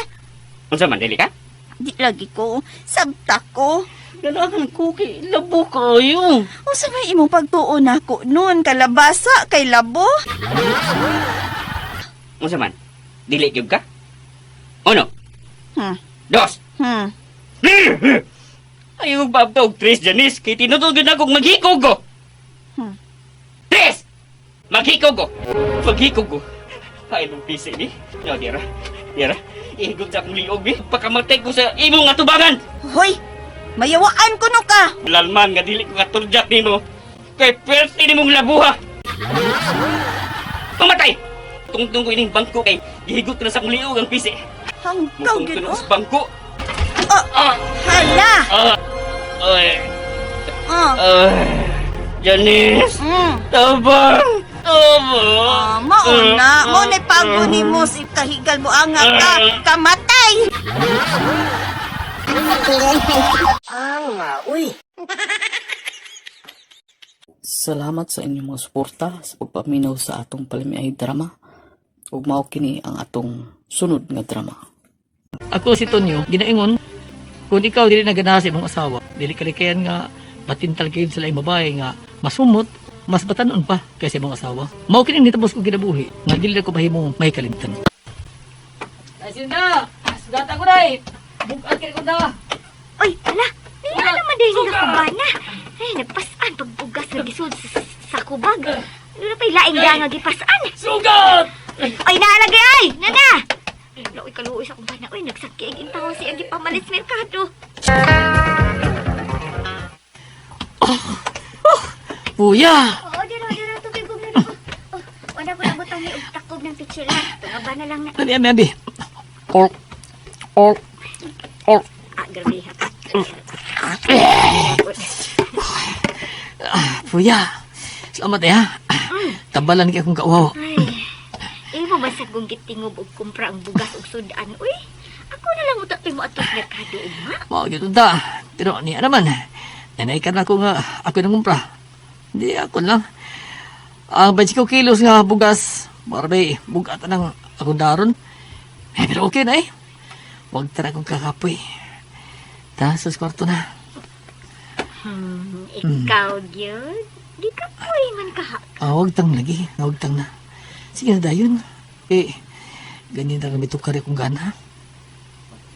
[SPEAKER 11] Unsa man, dili ka?
[SPEAKER 7] Di lagi ko. Sabta ko.
[SPEAKER 11] Ganahan ko kay labo kayo.
[SPEAKER 7] Unsa may imong pagtuo nako nun? Kalabasa kay labo?
[SPEAKER 11] Unsa man, dili gyud ka? Uno, dos. Ayaw babta og tres, Janice. Kay tinuod gyud ako maghikog ko. Tres! Maghikog ko. Maghikog ko. Ay, nung pisi ni. No, dira. Dira. Ihigog sa akong liog, ni. Pakamatay ko sa imong atubangan.
[SPEAKER 7] Hoy! Mayawaan ko no ka!
[SPEAKER 11] Lalman nga dili ko katurjak nimo. Kay perti nimong labuha. Pamatay! Tungtong ko ining bangko kay gihigot ko na sa akong liog ang pisi.
[SPEAKER 7] Hanggaw
[SPEAKER 11] Mutungtong
[SPEAKER 7] gyud
[SPEAKER 11] ko
[SPEAKER 7] oh.
[SPEAKER 11] sa bangko.
[SPEAKER 7] Oh, hala!
[SPEAKER 11] Ah! Ay!
[SPEAKER 7] Ah.
[SPEAKER 11] Ay! Janice! Tabang! Tabang!
[SPEAKER 7] Ah, mao na, mao na pago nimo si kahigal mo anga ka, kamatay.
[SPEAKER 6] Ah, uy.
[SPEAKER 12] Salamat sa inyong mga suporta sa pagpaminaw sa atong palamiay drama. Ug mao kini ang atong sunod nga drama. Ako si Tonyo, ginaingon, kung ikaw dili na ganahan sa imong asawa, dili kalikayan nga matintal kayo sa laing babae nga masumot, mas batanon pa kaysa imong asawa. Mao kini nitapos ko kinabuhi, nga dili na ko mahimong may kalimtan. Ay sinda, sugata ko dai. Bukat kay ko na.
[SPEAKER 3] Oy, ala, niya naman dahil nga kubana. Ay, nagpasan pagbugas nga gisud sa kubag. Ano na pa'y laing da nga gipasan?
[SPEAKER 9] Sugat!
[SPEAKER 3] Oy, naalagay ay! Nana! Loy, kaluoy sa kubana. Oy, nagsakit ang intawon siya gipamalit sa merkado.
[SPEAKER 12] Puya!
[SPEAKER 3] Oo, dira, dira, tubig og nana. Oh, wala ko nabutang ni og takob ng pitsila. Tungaba na lang na.
[SPEAKER 12] Dali, ami, ami. Ork. Ork. Ork.
[SPEAKER 3] Ah, grabe ha.
[SPEAKER 12] Ah, Puya. Salamat eh ha. Tabalan kay akong kauhaw.
[SPEAKER 3] Ay, imo ba sa kong gitingob og kumpra ang bugas og sudan? Uy, ako na lang utak mo ato sa merkado ugma.
[SPEAKER 12] Mao gyud ta. Pero niya naman. Nanay ka na ako nga ako nang kumpra. Hindi ako lang. Ang 25 kilos nga bugas, para may bugatan ng akong daron. Eh, pero okay na eh. Huwag tara akong kakapoy. Ta, sa kwarto na.
[SPEAKER 3] Ikaw gyud. Di ka poy man ka.
[SPEAKER 12] Ah, huwag tang lagi. Huwag tang na. Sige na dayon. Eh, ganyan na kami tukari akong gana.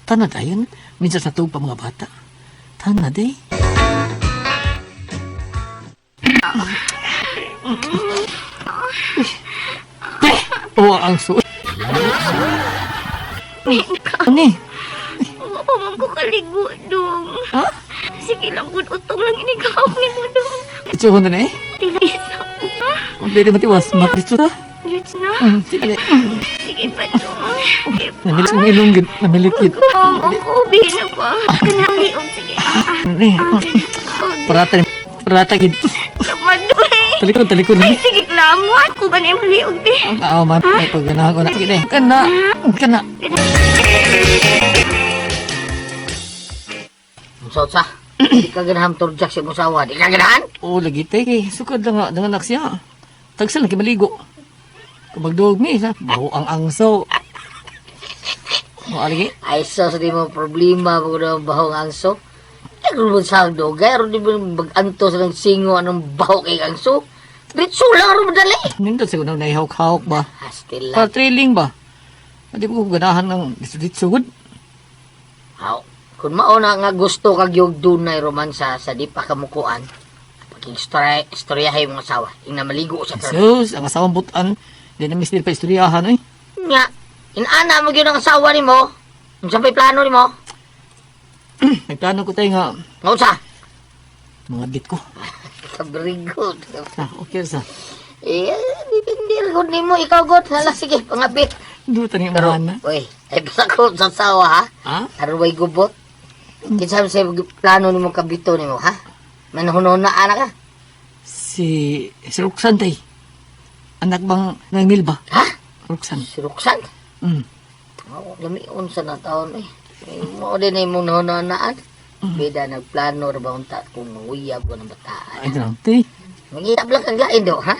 [SPEAKER 12] Tana dayon. Minsan sa tuog pa mga bata. Tana day. Oh, ang suot. Ani?
[SPEAKER 3] Wa pa man ko kaligo dong.
[SPEAKER 12] Ha?
[SPEAKER 3] Sige lang gud utong lang ini kahap nimo dong.
[SPEAKER 12] Itsuhon na eh.
[SPEAKER 3] Tila isa.
[SPEAKER 12] Kung pwede matiwas, makritso ta.
[SPEAKER 3] Let's na.
[SPEAKER 12] Sige.
[SPEAKER 3] Sige pa dong. Sige pa.
[SPEAKER 12] Namilit kong ilong, gid. Namilit gid.
[SPEAKER 3] Dong, ako na pa. Kanali og sige. Ah,
[SPEAKER 12] Ani? Parata, parata gid.
[SPEAKER 3] Madoy.
[SPEAKER 12] Talikod, talikod.
[SPEAKER 3] Ay, sige lamot. Ako ba na yung liog di?
[SPEAKER 12] Ah, man, may pagganahan ko na. Sige na. Kana, kana.
[SPEAKER 6] Unsa sa? Di ka ganahan turjak sa imong asawa. Di ka ganahan?
[SPEAKER 12] Oo, lagi tay. Kay sukad lang nga, nanganak siya. Tagsal lang kay maligo. Kung magduog mi, sa baho ang angso. O, aligi.
[SPEAKER 6] Ay sos di mo problema pag ang bahong angso. Nagulbon sa dugay aron di mo mag-anto sa ng singo anong baho kay angso. Diretso lang aron madali.
[SPEAKER 12] Nindot siguro nang nahihawk-hawk ba?
[SPEAKER 6] Hastila.
[SPEAKER 12] Para trailing ba? Hindi ko ganahan ng dito-dito
[SPEAKER 6] Haw. Kung mao na nga gusto kag yung dunay romansa sa di pa kamukuan, pag-istorya istoryahay mong asawa, ing maligo sa karon.
[SPEAKER 12] Jesus, ang asawang butan. Di na miss pa istoryahan, eh.
[SPEAKER 6] Nga, inana mo gyud ang asawa nimo. Unsa pa'y plano nimo?
[SPEAKER 12] Nagplano ko tayo nga,
[SPEAKER 6] Nga unsa?
[SPEAKER 12] mga bit ko.
[SPEAKER 6] Very good.
[SPEAKER 12] Ah, okay sa.
[SPEAKER 6] Eh, depende gud nimo ikaw god. Hala sige, pangabit.
[SPEAKER 12] Duta ni
[SPEAKER 6] Pero,
[SPEAKER 12] mana.
[SPEAKER 6] uy, ay basta ko sa asawa ha.
[SPEAKER 12] Ha?
[SPEAKER 6] Aron way gubot. Kinsa man sa plano nimo kabito nimo ha? Manhunon na anak ka.
[SPEAKER 12] Si Roxanne tay. Anak bang ng Milba?
[SPEAKER 6] Ha?
[SPEAKER 12] Roxanne.
[SPEAKER 6] Si Roxanne. Oh, lamion sa na taon eh. Eh, Mao din ay mong nahunahunaan. Bida nagplano ra ba unta kung manguyab ko ng bataan.
[SPEAKER 12] Ay, te.
[SPEAKER 6] Mangita lang kang lain do, ha?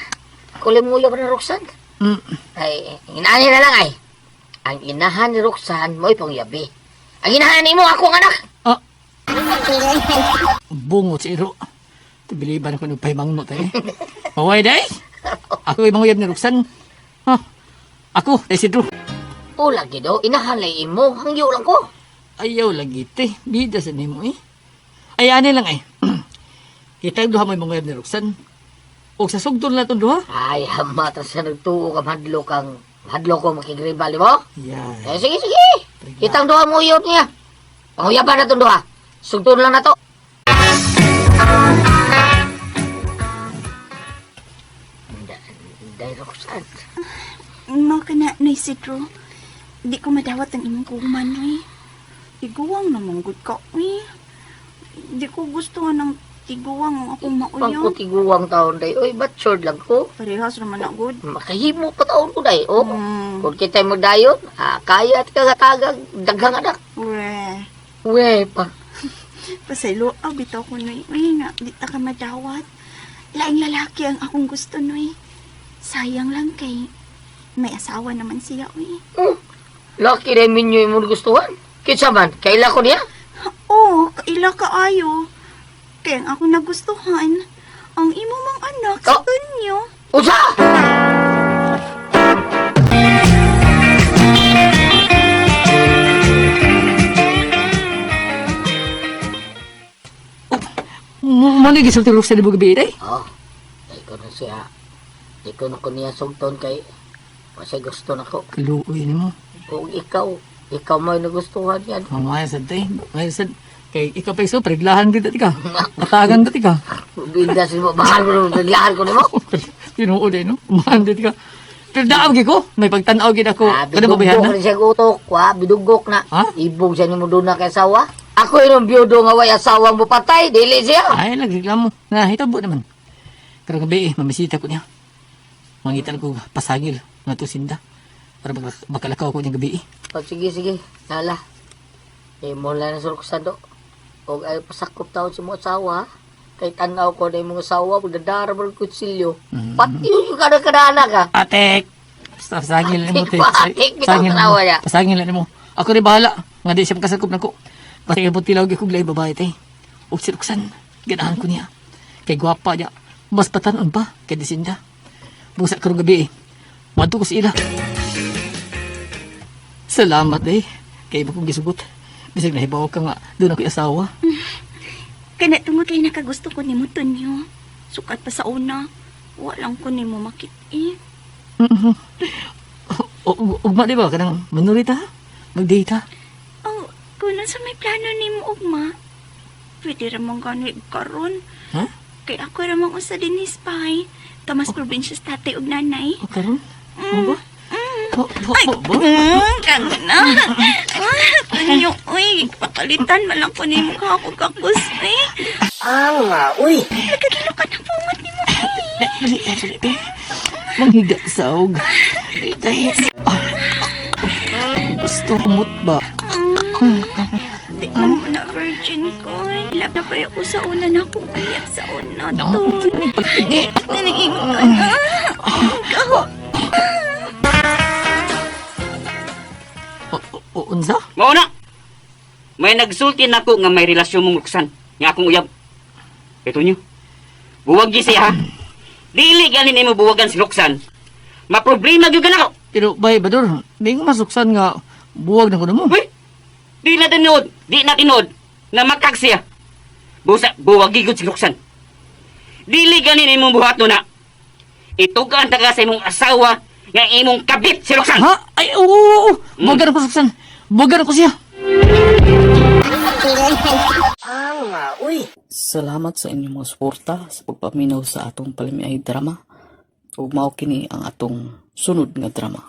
[SPEAKER 6] Kulay mo uyab na Roxanne.
[SPEAKER 12] Mm.
[SPEAKER 6] Ay, inaani na lang ay. Ang inahan ni Roxanne mo'y pangyabi. Ang inahan ni mo akong anak.
[SPEAKER 12] Ah. Bungot si Iro. Tibiliban ko ng pahimangno tayo. Maway day. Ako ay manguyab ni Roxanne. Ha? Ako, Isidro.
[SPEAKER 6] O lagi do, inahan lay imo, hangyo lang ko.
[SPEAKER 12] Ayaw lagi te. Bida sa nimo eh. Ay, ani lang ay. Kita duha mo'y manguyab ni Roxanne. O sa sugdon na itong duha.
[SPEAKER 6] Ay, hamata sa nagtuo ka madlo kang madlo ko makigribal mo.
[SPEAKER 12] Yeah.
[SPEAKER 6] Eh, sige, sige. Kitang duha mo uyab niya. Panguyaban na tong duha. Sugdon lang na to. Day Roxanne.
[SPEAKER 7] Mao ka na, Noy Isidro. Di ko madawat ang imong kuman, Noy. Tiguang namanggod ka, uy. Di ko gusto ng tiguang ang akong mauyab.
[SPEAKER 6] Pangkutiguang taon day. Oy, batshord lang ko.
[SPEAKER 7] Parehas naman na, good.
[SPEAKER 6] Makahimo pa taon ko day. Oh. Kung kita'y magdayon, ah, kaya at kagatagag, daghang anak.
[SPEAKER 7] We.
[SPEAKER 6] We pa.
[SPEAKER 7] Pasaylo, ah, bitaw ko, Noy. Uy, nga, di ta ka madawat. Laing lalaki ang akong gusto, Noy. Sayang lang kay may asawa naman siya, uy.
[SPEAKER 6] Laki na minyo imong gustuhan. Kinsa man, kaila ko niya?
[SPEAKER 7] Oo, kaila ka ayo. Kaya ang akong nagustuhan, ang imo mang anak sa Tonyo.
[SPEAKER 6] Usa!
[SPEAKER 12] Mo ni gisulti Roxanne mo gabi day.
[SPEAKER 6] Oh, ikaw na siya. Ikaw na ko niya sugton kay kasi gusto na ko.
[SPEAKER 12] Kaluoy nimo.
[SPEAKER 6] Kung ikaw, ikaw may nagustuhan yan.
[SPEAKER 12] Mamaya sad tay. Mamaya sad. Kay ikaw pa iso, preglahan kita tika. Katagan ta tika.
[SPEAKER 6] Binda si mo, mahal ko nimo, biglahan ko nimo.
[SPEAKER 12] Tinuod eh, no? Mahal din ka. Pero daam gi ko. May pagtanaw gid ako.
[SPEAKER 6] Ah,
[SPEAKER 12] Kada babayahan
[SPEAKER 6] bidugok
[SPEAKER 12] na.
[SPEAKER 6] na siya utok, wa, bidugok na. Ibog siya nimo doon na kay asawa. Ako yung biyudo nga way asawa mo patay, dili siya.
[SPEAKER 12] Ay, nagreklamo. Nahitabo naman. Pero gabi eh, mamisita ko niya. Mangitan ko pasagil nga to sinda. Para makalakaw ko niya gabi eh.
[SPEAKER 6] O, sige, sige, nala. Imo lang na suruksan do. Og ay pasakop taon sa mga asawa. ha? Kay tanaw ko na yung mga asawa, magdadara mo ng kutsilyo. Pati yung kada kada ka.
[SPEAKER 12] Atek! Basta pasagil na mo, te.
[SPEAKER 6] Atik, bitaw
[SPEAKER 12] Pasagil na
[SPEAKER 6] tanawa
[SPEAKER 12] mo.
[SPEAKER 6] niya.
[SPEAKER 12] Pasagil na mo. Ako rin bahala. Nga di siya makasakop na ko. Basta kay tilaw ko glay babae te. Og si Roxanne, ganahan ko niya. Kay gwapa niya. Mas patanon pa kay disinda. Busa karong gabi eh. Madto ko sa ila. Salamat eh. Kay iba kong gisugot. Bisag nahibaw ka nga, doon ako'y asawa.
[SPEAKER 7] Kana tungod kay nakagusto ko nimo, Tonyo. Sukat pa sa una. Walang ko nimo makit eh.
[SPEAKER 12] Ugma di ba? Kanang manurita? Mag-date ha?
[SPEAKER 7] Oh, kuno sa may plano nimo ugma. Pwede ra man gani karon.
[SPEAKER 12] Ha?
[SPEAKER 7] Kay ako ra man usa din ni spy. Tamas probinsya sa tatay ug nanay.
[SPEAKER 12] O karon?
[SPEAKER 7] Mm.
[SPEAKER 12] Ba?
[SPEAKER 7] Ay, kang na. Ah, Tonyo, uy, pakalitan man lang ko nimo ka ako kakus eh.
[SPEAKER 6] Ah, uy.
[SPEAKER 7] Nagkagilo ka na pungot nimo.
[SPEAKER 12] Dali, dali, dali. Manghiga sa og. Dali. Gusto kumot ba?
[SPEAKER 7] Di man mo na virgin ko. Love na pa ako sa una na akong uyak sa una
[SPEAKER 12] No,
[SPEAKER 7] to.
[SPEAKER 12] pagtingi.
[SPEAKER 7] Tiniingon ka na. Ikaw.
[SPEAKER 12] Unsa?
[SPEAKER 11] Mao na. May nagsulti nako nga may relasyon mong Roxanne nga akong uyab. Ito niyo. Buwag gi siya ha. Dili gani nimo buwagan si Roxanne. Maproblema gyud ka nako.
[SPEAKER 12] Pero bay Bador, di ko masuksan nga buwag na ko na mo.
[SPEAKER 11] Uy! Di na tinuod, di na tinuod na makag siya. Busa buwag gyud si Roxanne. Dili gani nimo buhat na. Itugaan ta ka sa imong asawa nga imong kabit si Roxanne.
[SPEAKER 12] Ha? Ay, oo, oo, oo. Buwagan ako suksan. Buwagan ako siya.
[SPEAKER 6] Ah, uy.
[SPEAKER 12] Salamat sa inyong mga suporta sa pagpaminaw sa atong palamiay drama. Ug mao kini ang atong sunod nga drama.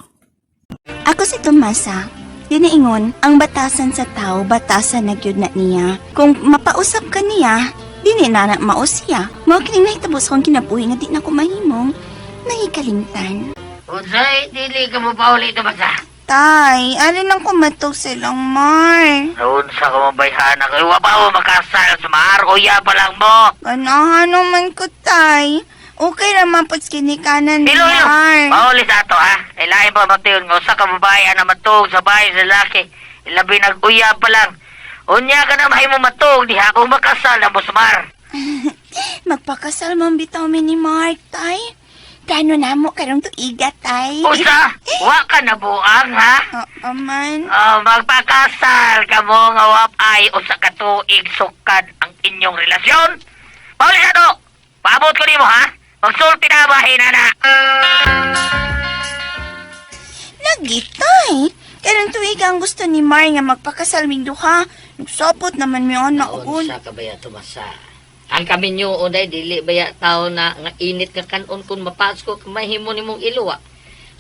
[SPEAKER 7] Ako si Tomasa. Dinaingon, ang batasan sa tao, batasan na gyud na niya. Kung mapausap ka niya, dili na na maos siya. Mao kining nahitabo sa akong kinabuhi nga di na ko mahimong nahikalimtan.
[SPEAKER 6] Unsay, dili ka mo pauli ito basta.
[SPEAKER 7] Tay, ari lang kumatog silang Mar.
[SPEAKER 6] Unsa ka mabayhana kay wa pa mo makasal sa Mar, kuya pa lang mo.
[SPEAKER 7] Ganahan naman ko, tay. Okay raman po kinikanan ni
[SPEAKER 6] Dilo yun.
[SPEAKER 7] Mar.
[SPEAKER 6] Mauli sa ato ha. Ilain pa matiyon nga usa ka babae ana matuog sa bahay sa lalaki. Ilabi nag-uya pa lang. Unya ka na mahimo matuog diha kung makasal na mo sa Mar.
[SPEAKER 7] Magpakasal man bitaw mi ni Mark, tay. Plano na mo karong tuiga, tay.
[SPEAKER 6] Usa, wa ka na buang ha.
[SPEAKER 7] Oo man.
[SPEAKER 6] Oh, magpakasal ka mo nga wa ay usa ka tuig sukad ang inyong relasyon. Pauli sa ato. Paabot ko nimo ha. Magsulti na bahin na.
[SPEAKER 7] Lagi, tay. Karong tuiga ang gusto ni Mar nga magpakasal ming duha. Nagsapot naman mi anak ko.
[SPEAKER 6] Unsa ka baya Tomasa? Ang kaminyo unday dili baya tao na nga init nga kanon kun mapasko ka mahimo nimong iluwa.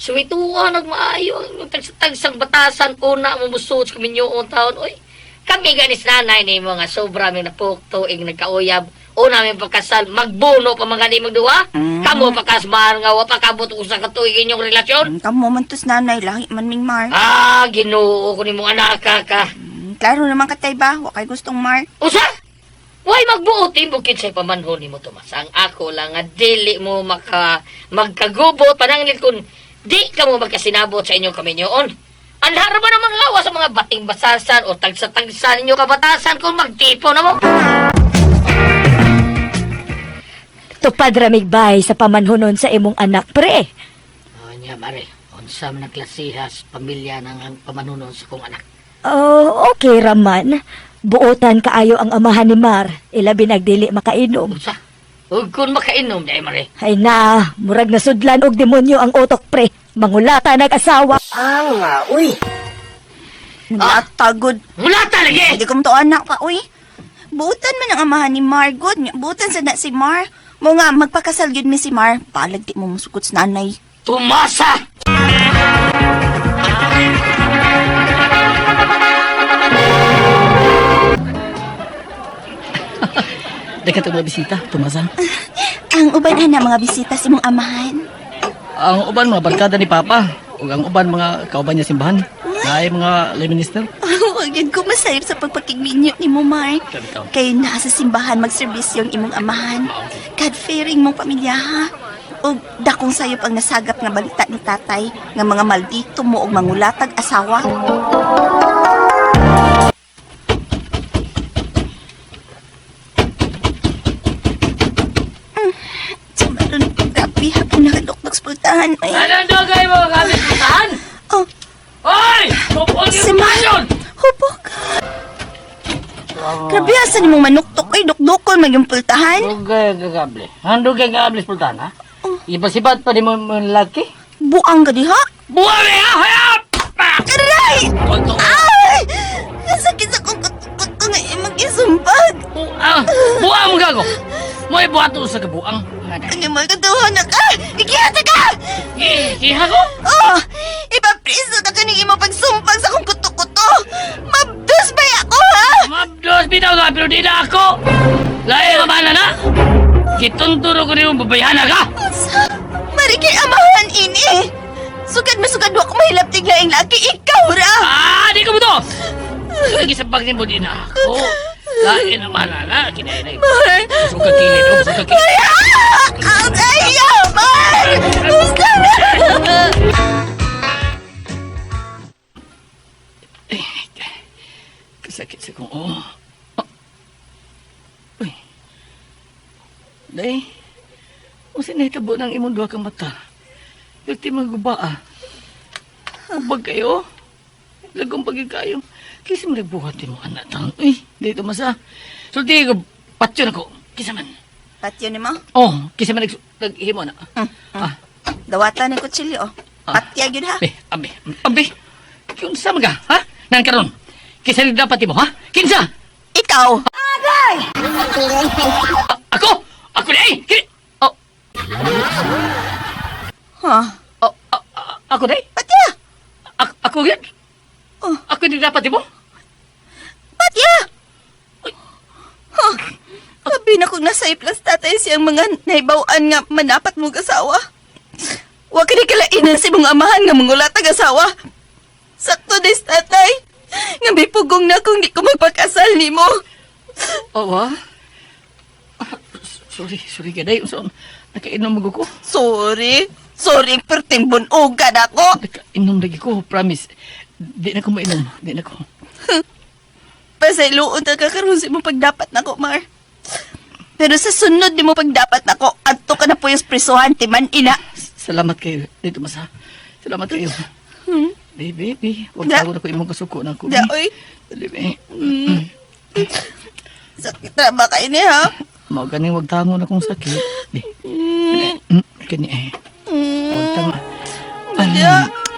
[SPEAKER 6] Suwituan nagmaayo ang inyong tagsa-tagsang batasan una mo musuot sa kaminyo taon oy. Kami ganis nanay nimo nga sobra mi napukto ing nagkauyab. Una mi pagkasal magbuno pa mga nimong duha. Kamo pakasmar nga wa pa kabot usa ka tuig inyong relasyon.
[SPEAKER 7] Kamo man tos nanay, lahi man ming Mar.
[SPEAKER 6] Ah, Ginoo ko nimong anak ka ka.
[SPEAKER 7] Klaro naman katay ba? Wa kay gustong Mar.
[SPEAKER 6] Usa! Way magbuot bukid sa pamanhon nimo Tomas. Ang ako lang nga dili mo maka magkagubot pananglit kun di ka mo magkasinabot sa inyong kaminyoon. Anhara ba namang lawa sa mga bating basasan o tagsa-tagsa ninyo kabatasan kung magtipo na mo?
[SPEAKER 14] Tupad ramig bay sa pamanhunon sa imong anak, pre.
[SPEAKER 6] Oh, nya mare, unsa man ang klasehas pamilya nang ang pamanhunon sa kong anak.
[SPEAKER 14] Oh, okay raman. Buotan kaayo ang amahan ni Mar, ilabi nagdili makainom.
[SPEAKER 6] Unsa? Ug kun makainom dai mare.
[SPEAKER 14] Ay na, murag nasudlan og demonyo ang utok, pre. Mangulata nag-asawa.
[SPEAKER 6] Ah, uy.
[SPEAKER 7] Mulata, good.
[SPEAKER 6] Mulata lagi.
[SPEAKER 7] Hindi ko to anak pa, uy. Buutan man ang amahan ni Mar, good. Buutan sa na si Mar. Mo nga, magpakasal yun mi si Mar. Palag di mo musukot sa nanay.
[SPEAKER 6] Tumasa!
[SPEAKER 12] Daghan tag mga bisita, Tomasa.
[SPEAKER 7] Ang uban ana mga bisita sa imong amahan.
[SPEAKER 12] Ang uban mga barkada ni Papa ug ang uban mga kauban niya simbahan. Naay mga lay minister.
[SPEAKER 7] Huwag yun ko masayop sa pagpakigminyo ni mo, Mar.
[SPEAKER 12] Kabitaw.
[SPEAKER 7] Kay naa sa simbahan magserbisyo ang imong amahan. God-fearing mong pamilya, ha? O dakong sayop ang nasagap nga balita ni tatay nga mga maldito mo og mangulatag asawa. Sumaron, grabe hapon nakadukdok sa pultahan. Ay.
[SPEAKER 6] Anong dugay mo gamit putahan?
[SPEAKER 7] Oh.
[SPEAKER 6] Oy! Hupon
[SPEAKER 7] Si Mar! Hupok! Grabe, asa ni mong manuktok ay dukdukon man yung pultahan.
[SPEAKER 6] Dugay gagable. Ang dugay gagable sa pultahan, ha? Ibasibat pa di mo mo laki.
[SPEAKER 7] Buang ka diha?
[SPEAKER 6] Buang ha! Hayap!
[SPEAKER 7] Aray! Ay! Sakit sa kong kuto nga imong isumpag.
[SPEAKER 6] Buang! Buang mo gago! Mo'y buhato sa kabuang.
[SPEAKER 7] Ano mo katuho na ka? Ikihata ka!
[SPEAKER 6] Ikiha ko?
[SPEAKER 7] Oh! Ipapriso na ka ng imong pagsumpag sa akong kuto-kuto! Mabdos ba ako, ha?
[SPEAKER 6] Mabdos bitaw ka, pero di na ako! Lahi ka na na! Kitunturo ko niyong babayhana ka!
[SPEAKER 7] Marikay amahan ini! Sugad masugad wa ko mahilaptig laing laki, ikaw ra!
[SPEAKER 6] Ah, di ko mo to! Lagi sa pag mo di na ako. Lahi naman na na, kinainay.
[SPEAKER 7] Mar!
[SPEAKER 6] Suka kilid, oh, suka kilid.
[SPEAKER 7] Ay, ah! Ang ayaw, Mar! Gusto na!
[SPEAKER 12] Kasakit sa kong oh. Uy. Day. Unsa nahitabo ng imong duha ka mata? Perti mga guba ah. Ubag kayo. Lagong pagid kayo. Kisa man nagbuhat mo anak tang. Uy, di Tomasa. Sulti ko patyon ako. Kisa man.
[SPEAKER 7] Patyo ni mo?
[SPEAKER 12] Oh, kisa man naghimo na. Ah,
[SPEAKER 7] Dawatan ni kutsilyo, oh. Patya gyud ha.
[SPEAKER 12] Abi, abi, abi. Kinsa man ka, ha? Nan karon. Kinsa ni dapat mo, ha? Kinsa?
[SPEAKER 7] Ikaw.
[SPEAKER 12] Ako? Ako di ay. Oh.
[SPEAKER 7] Ha?
[SPEAKER 12] Oh, ako di?
[SPEAKER 7] Patya.
[SPEAKER 12] Ako gyud?
[SPEAKER 7] Oh.
[SPEAKER 12] Ako di dapat mo?
[SPEAKER 7] Patya. Huh. Abi na kung nasa iplas tatay siyang mga naibawan nga manapat mong asawa. Wa ka ni kalainan si mong amahan nga mangulatag asawa. Sakto des tatay. Nga may pugong na kung di ko magpakasal nimo.
[SPEAKER 12] Awa? Sorry, sorry ka day. So, nakainom mo ko.
[SPEAKER 7] Sorry. Sorry, perting bunugan ako.
[SPEAKER 12] Nakainom lagi ko, promise. Di na ko mainom. Di na ko.
[SPEAKER 7] Pasayloon ta ka karon sa imong pagdapat nako, Mar. Pero sa sunod nimo pagdapat nako, adto ka na puyos prisuhan timan ina.
[SPEAKER 12] Salamat kayo. Dito masa. Salamat kayo. Baby, baby. Huwag
[SPEAKER 7] Da.
[SPEAKER 12] tago na ko imong kasuko na ko.
[SPEAKER 7] Da, oy.
[SPEAKER 12] Dali, be.
[SPEAKER 7] Sakit na ba kayo ni ha?
[SPEAKER 12] Mao ganing wag tango na kong sakit. Di. Kani eh. Wag tango. Ay,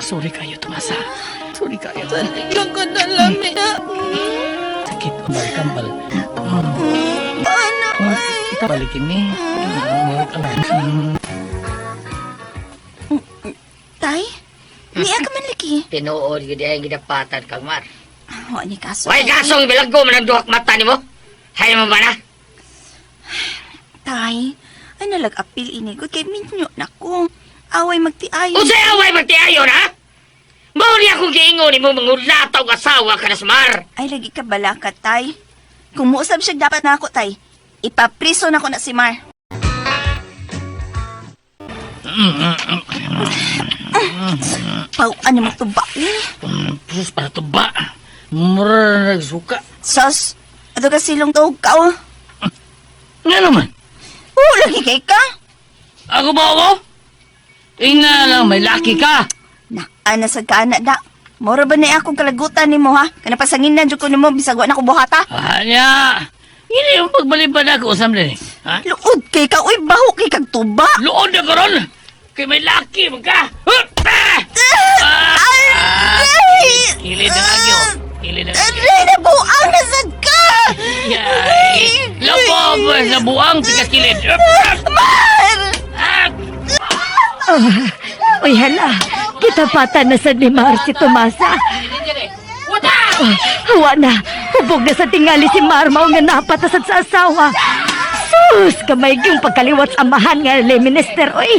[SPEAKER 12] sorry kayo, Tomasa. Sorry kayo.
[SPEAKER 7] Lang ko na lang, eh.
[SPEAKER 12] Sakit. Kambal, kambal.
[SPEAKER 7] Ano,
[SPEAKER 12] ay. Balikin ni.
[SPEAKER 7] Tay, niya ka man lagi.
[SPEAKER 6] Tinuod gyud ay gidapatan kang Mar.
[SPEAKER 7] Wa ni kaso.
[SPEAKER 6] Way kasong bilaggo man ang duhak mata nimo. Hay mo ba na?
[SPEAKER 7] Tay, ay nalag-apil ini ko kay minyo na ko. Away magtiayon.
[SPEAKER 6] Unsay away magtiayon ha? Mao ni akong giingon nimo mangulata og asawa ka na sa Mar.
[SPEAKER 7] Ay lagi ka balaka, tay. Kung muusab siya dapat na ako, tay. Ipapriso na ko na si Mar. Pau, ano mo tuba?
[SPEAKER 12] Sus, para tuba. Mura nagsuka.
[SPEAKER 7] Sos, ato ka silong tawag ka, oh.
[SPEAKER 12] Nga naman.
[SPEAKER 7] Oo, lagi kay ka.
[SPEAKER 12] Ako ba ako? Tingnan lang, may laki ka.
[SPEAKER 7] Na, ana sa kaana da. Mora ba na akong kalagutan nimo ha? Kana pasanginan jud ko nimo bisag wa na ko buhata.
[SPEAKER 12] Anya! Hindi yung pagbalibad ako, usam din eh. Ha?
[SPEAKER 7] Luod kay ka, uy, baho kay kag tuba.
[SPEAKER 12] Luod na karon! Kay may laki man ka! Hup! Ah!
[SPEAKER 7] Aray!
[SPEAKER 12] Kilid ang agyo. Kilid ang agyo.
[SPEAKER 7] Aray, nabuang na sad ka!
[SPEAKER 12] Yay! Labo sa buang tikas kilid. Hup!
[SPEAKER 7] Mar!
[SPEAKER 14] Ah, uy, hala. Kitapatan na sa ni Mar si Tomasa. Ah, hawa na. Hubog na sa tingali si Mar mao nga napatasad sa asawa. Sus, kamay yung pagkaliwat sa amahan nga lay minister, oy.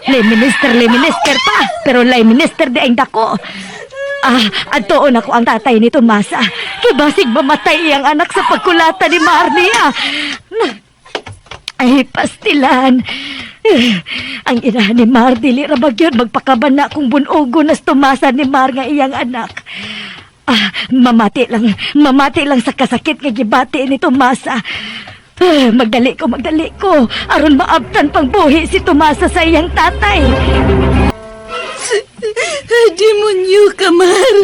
[SPEAKER 14] Lay minister, lay minister pa. Pero lay minister di ang dako. Ah, adtoon ako ang tatay ni Tomasa. Kay basig mamatay iyang anak sa pagkulata ni Mar niya. Ay, pastilan. Eh, ang ina ni Mar, dili ra ba gyud magpakabana kung bunogo nas Tomasa ni Mar nga iyang anak. Ah, mamati lang sa kasakit nga gibati ni Tomasa. Eh, magdali ko, magdali ko. Aron maabtan pang buhi si Tomasa sa iyang tatay.
[SPEAKER 7] Demonyo ka, Mar.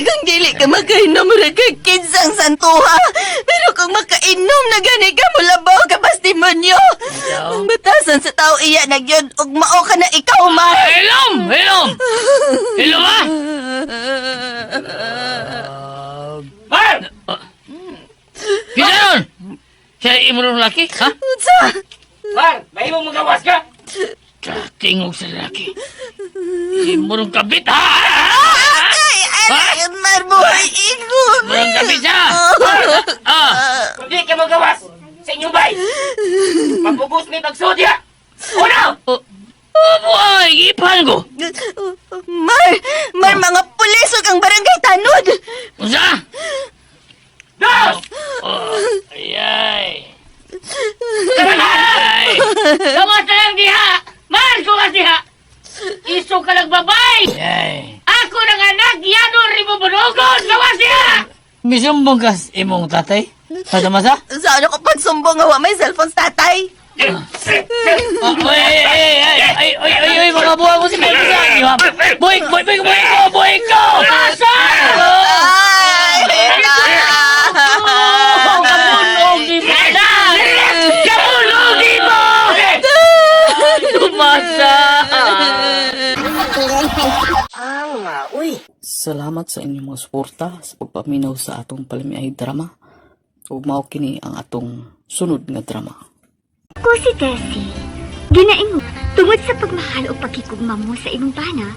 [SPEAKER 7] Kung dili ka makainom, ra ka kinsang santuha. Pero kung makainom na gani ka, mulabaw ka pas demonyo. Ang batasan sa tao iya na gyud, ug mao ka na ikaw, Mar.
[SPEAKER 12] Hilom! Hilom! Hilom ah!
[SPEAKER 11] Mar!
[SPEAKER 12] Kita nun! Siya imo ron laki, ha?
[SPEAKER 7] Unsa?
[SPEAKER 11] Mar! Mahimo mo gawas ka!
[SPEAKER 12] Tingog sa laki. Imo ron kabit, ha?
[SPEAKER 7] Ay, ay, Mar, buhay ingon.
[SPEAKER 12] Murang kabit siya! Ah!
[SPEAKER 11] Kung di ka magawas sa inyong bay! Mapugos may pagsudya! Uno!
[SPEAKER 12] Oh, buhay! Ipan ko!
[SPEAKER 7] Mar, Mar, mga pulis ug ang barangay tanod.
[SPEAKER 12] Unsa?
[SPEAKER 11] Dos!
[SPEAKER 12] Oh, ayay! Ay!
[SPEAKER 6] Gawas na lang diha! Mar, gawas diha! Iso ka lang babay!
[SPEAKER 12] Ayay!
[SPEAKER 6] Ako ng anak, yano rin mo bunugon! Gawas diha!
[SPEAKER 12] Misumbong ka sa imong tatay? Masa-masa?
[SPEAKER 7] Sa ano ko pagsumbong nga wa may cellphone sa tatay?
[SPEAKER 12] Ah, Oy, ay, ay, ay, ay, ay, ay, ay, mga buhay mo si Boy sa akin, ha? Boy, boy, boy, boy ko, boy ko!
[SPEAKER 6] Asa!
[SPEAKER 7] Ay,
[SPEAKER 6] Oh, kapunog di mo na! Kapunog di mo! Tumasa!
[SPEAKER 12] Salamat sa inyong mga suporta sa pagpaminaw sa atong palamiay drama. Ug mao kini ang atong sunod nga drama.
[SPEAKER 3] Ko si Tessie. Ginaing tungod sa pagmahal o pagkikugma mo sa imong bana,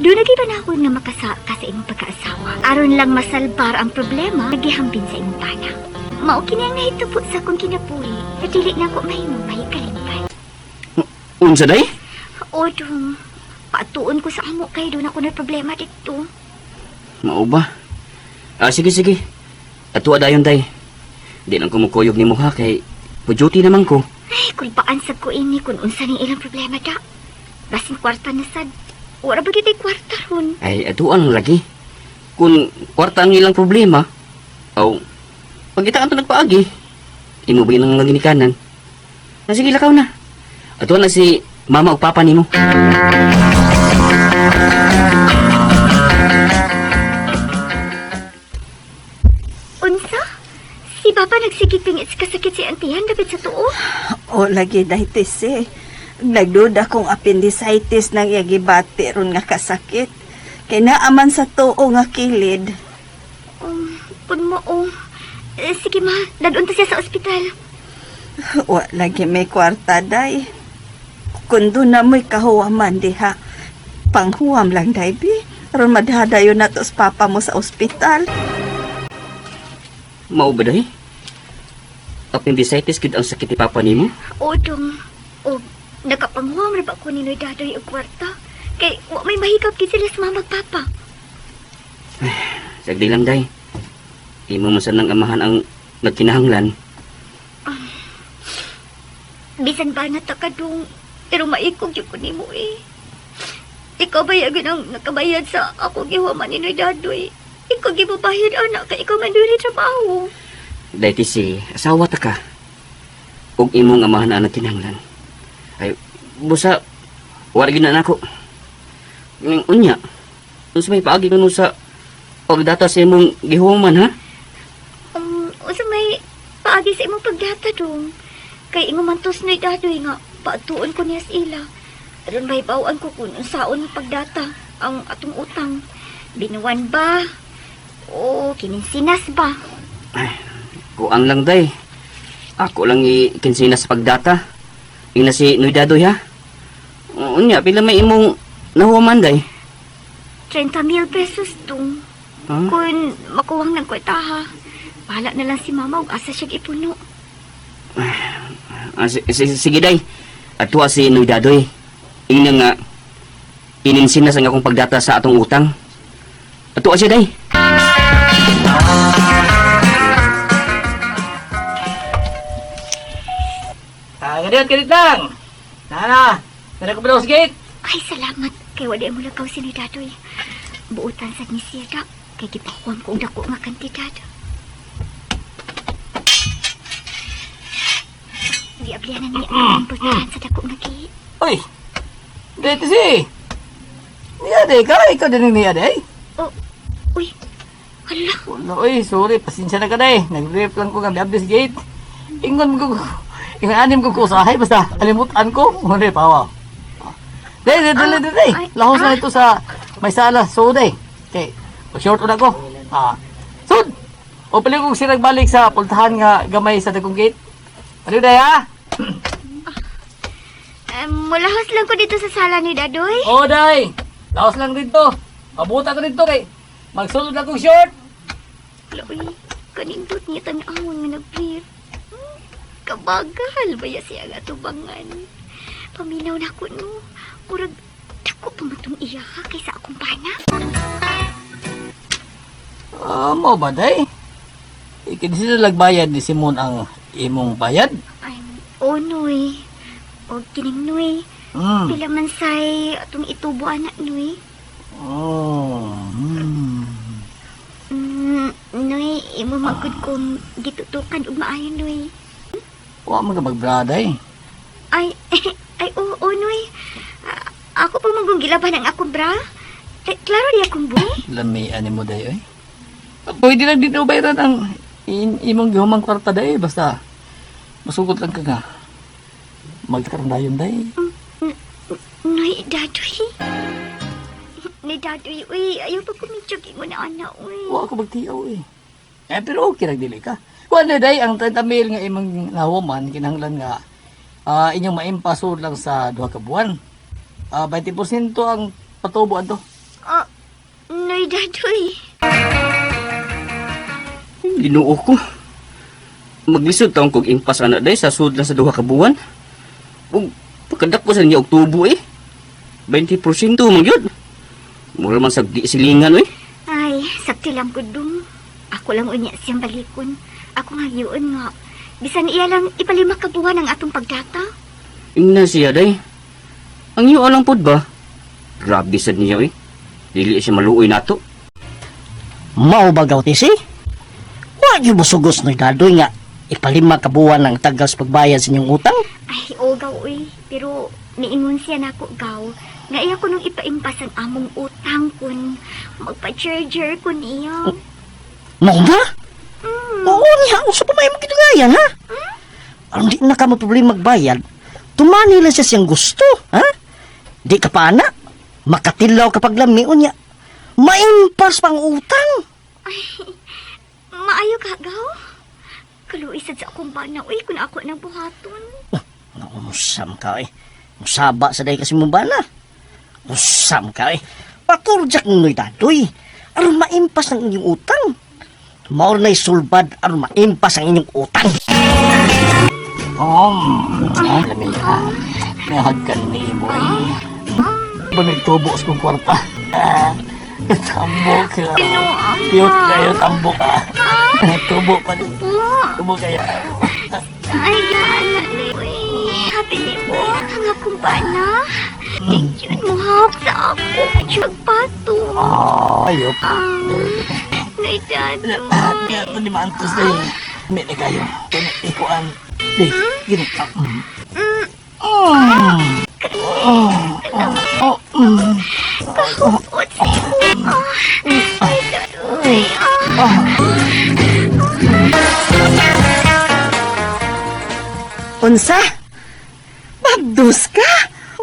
[SPEAKER 3] doon naging panahon nga makasa ka sa imong pagkaasawa. Aron lang masalbar ang problema, nagihambin sa imong bana. Mao kini ang nahitabo sa akong kinabuhi, na dili na ako mahimong mahikalimpan.
[SPEAKER 11] Unsa day?
[SPEAKER 3] O dong, Paatuon ko sa amo kay doon ako na problema dito.
[SPEAKER 11] Mao ba? Ah, sige, sige. Atua dayon, day. Di lang kumukuyog ni mo ha, kay pujuti naman ko.
[SPEAKER 3] Ay, kulpaan sa ko ini kung unsa ning ilang problema da. Basin kwarta na sad. Wala ba gyud kwarta ron?
[SPEAKER 11] Ay, atuan lang lagi. Kung kwarta ang ilang problema, aw, pagkitaan to nagpaagi, imo ba yun ang ginikanan? Ah, sige, lakaw na. Atuan na si mama ug papa nimo.
[SPEAKER 3] Unsa? Si Papa nagsigig pingit sa kasakit si Antihan dapit sa tuo.
[SPEAKER 15] O lagi dahil eh. Nagduda kong appendicitis nang iyagibati ron nga kasakit. Kay naaman sa tuo nga kilid.
[SPEAKER 3] Pun mo o. Eh, sige ma, dadun ta siya sa ospital.
[SPEAKER 15] Wa lagi may kwarta day. Kung doon na mo'y kahuwaman diha. Panghuwam lang day bi. Aron madhadayon na to sa papa mo sa ospital.
[SPEAKER 11] Mao ba day? Appendicitis gud ang sakit ni papa nimo?
[SPEAKER 3] O dong. O, nakapanghuam ra ba ko ni Noy Dadoy og kwarta? Kay wa may mahikap gid sila sa mama ug papa.
[SPEAKER 11] Sagdi lang day. Imo man sa nang amahan ang nagkinahanglan.
[SPEAKER 3] Bisan ba na ta kadung, pero maikog jud ko nimo eh. Ikaw ba yagin ang nakabayad sa ako gihuman ni Noy Dadoy? Ikaw gibabayad anak kay ikaw man dili trabaho.
[SPEAKER 11] Day ti si asawa ta ka. Ug imong amahan ang nagkinahanglan. Ay, busa wala gyud na nako. Ning unya. Unsa may paagi kuno sa pagdata sa imong gihuman ha?
[SPEAKER 3] Unsa may paagi sa imong pagdata dong? Kay ingon man tos Noy Dadoy nga paatuon ko niya sa ila. Aron may bawaan ko kung unsaon ang pagdata ang atong utang. Binuwan ba? O kininsinas ba?
[SPEAKER 11] Kuang lang day. Ako lang ikinsina sa pagdata. Ina si Noy Dadoy ha. Unya, pila may imong nahuman day.
[SPEAKER 3] 30,000 pesos dong.
[SPEAKER 11] Ha?
[SPEAKER 3] Kung makuwang ng kwarta ha. Bahala na lang si mama ug asa siya ipuno.
[SPEAKER 11] Ah, sige day. Atua si Noy Dadoy. Ingna nga ininsinas ang akong pagdata sa atong utang. Atua siya day.
[SPEAKER 12] Ah, ganyan, ganit lang. Nana, nana ko ba sa gate?
[SPEAKER 3] Ay, salamat. Kay wala mo lakaw si Noy Dadoy. Buutan sad ni siya da. Kay gipakuwang ko og dako nga kantidad. Giablihan na niya ang importanhan sa dako nga gate.
[SPEAKER 12] Uy, dito si. Niya day ka, ikaw din niya day.
[SPEAKER 3] Oh, uy, hala.
[SPEAKER 12] Wala, uy, sorry, pasensya na ka day. Nag-brief lang ko nga, may gate. Ingon ko, ingon anim ko ko usahay, basta kalimutan ko. Hindi, pawa. Day, day, day, day, day. Lahos na ito sa may sala, so day. Okay, short na ko. Ah, sud! O pali kong sinagbalik sa pultahan nga gamay sa dagong gate. Ano day ha?
[SPEAKER 3] Mulahos lang ko dito sa sala ni Dadoy.
[SPEAKER 12] Oo, day. Laos lang dito. Mabuta ko dito kay magsulod akong short.
[SPEAKER 3] Uy, kanindot niya tan-awon nga nag-brief. Kabagal ba ya siya nga tubangan? Paminaw na ko no. Murag, dako pa man tong iya ha kaysa akong bana.
[SPEAKER 12] Ah, mo ba day? Ikindi sila lagbayad ni Simon ang imong bayad.
[SPEAKER 3] Ay, o Noy. O kining Noy. Pila man say atong itubo anak Noy.
[SPEAKER 12] Oh.
[SPEAKER 3] Noy, imo magud kong gitutukan og maayo Noy.
[SPEAKER 12] Wa man ka magbraday.
[SPEAKER 3] Ay, ay, oo, Noy. Ah, ako pa mong gilaban ang akong bra. Eh, klaro di akong buhi.
[SPEAKER 12] Lami ani mo day oy. Pwede lang dito bayaran ang imong gihumang kwarta day basta masugot lang ka nga. Magkaroon dayon day.
[SPEAKER 3] Noy, dadoy. Noy, dadoy, uy, ayaw pa kumidyog mo na anak, uy.
[SPEAKER 12] Wa ako magtiaw eh. Eh pero okay lang dili ka. Kuan na day ang 30 mil nga imong nahuman kinahanglan nga inyong maimpasod lang sa duha ka buwan. 20% ang patubo adto.
[SPEAKER 3] Ah, Noy, dadoy.
[SPEAKER 11] Ginoo ko. Maglisod taong kog impas ana day sa sud lang sa duha ka buwan. Ug pagkadako sa niya og tubo eh. 20% man gyud. Mura man sa di silingan oy.
[SPEAKER 3] Ay, sakti lang ko dong. Ako lang unya siyang balikon. Ako nga yun nga. Bisan iya lang ipalima ka buwan ang atong pagdata.
[SPEAKER 11] Ingna siya day. Ang iyo alang pod ba? Grabe sad niya oy. Dili siya maluoy nato.
[SPEAKER 16] Mao ba gaw tisi? Wa gyud mo sugos noy dadoy nga ipalima ka buwan ang tagal sa pagbayad sa inyong utang?
[SPEAKER 3] Ay, o gaw uy. Pero niingon siya nako gaw. Nga iya ko nung ipaimpas ang among utang kun magpa-charger ko niya.
[SPEAKER 16] Mao ba? Oo niya, usa pa may imong gidugayan ha? Aron di na ka mo problema magbayad, tumani lang siya siyang gusto, ha? Di ka pa ana, makatilaw kapag lami unya. Maimpas pang utang.
[SPEAKER 3] Maayo ka gaw. Kaluoy sad sa akong bana uy kun ako nang buhaton.
[SPEAKER 16] Usam ka eh. Musaba sa day kasi mo bana. Usam ka eh. Paturjak ng noy dadoy. Aron maimpas ang inyong utang. Mao na'y sulbad aron maimpas ang inyong utang.
[SPEAKER 12] Oh, lami ka. Nahagkan ni mo eh. Ba nagtubo sa kong kwarta? Ah, Tambo ka. Cute kayo, tambo ka. Tubo pa din. Tubo kayo.
[SPEAKER 3] Ay, gana uy. Happy ni mo ang akong bana. Yun mo hawak sa ako. Magpato.
[SPEAKER 12] Oh, ayop.
[SPEAKER 3] Nay, dado.
[SPEAKER 12] Ito ni Mantos na yun. May na kayo. Ito na ikuan. Di, gini. Oh, oh, oh.
[SPEAKER 3] Kahukot sa imo. Ay, dado.
[SPEAKER 15] Unsa? Mabdus ka?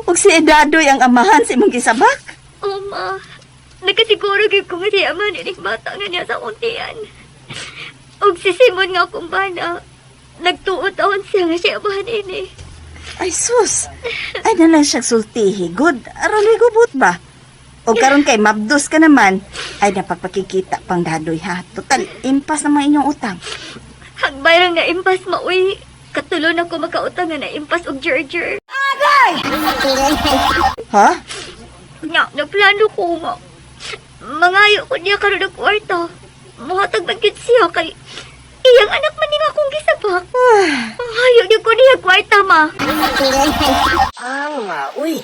[SPEAKER 15] Ug si Dadoy ang amahan sa imong gisabak?
[SPEAKER 3] Oh, ma. Nakasiguro gyud ko nga siya man ining bata nga niya sa untian. Og si Simon nga akong bana, nagtuo taon siya nga siya amahan ini.
[SPEAKER 15] Ay sus. Ay na lang siya sultihi. Good. Aron gubot ba? O karon kay mabdos ka naman, ay napagpakikita pang dadoy ha. Total, impas naman inyong utang.
[SPEAKER 3] Hagbay lang na impas maoy. Katulo na ko makautang nga na impas og jerjer.
[SPEAKER 15] Ha?
[SPEAKER 3] Nga, nagplano ko nga. Mangayo ko niya karon og kwarta. Muhatag man gyud siya kay iyang anak man ni nga akong gisabak. Mangayo gyud ko niya kwarta ma.
[SPEAKER 16] Ano nga, uy.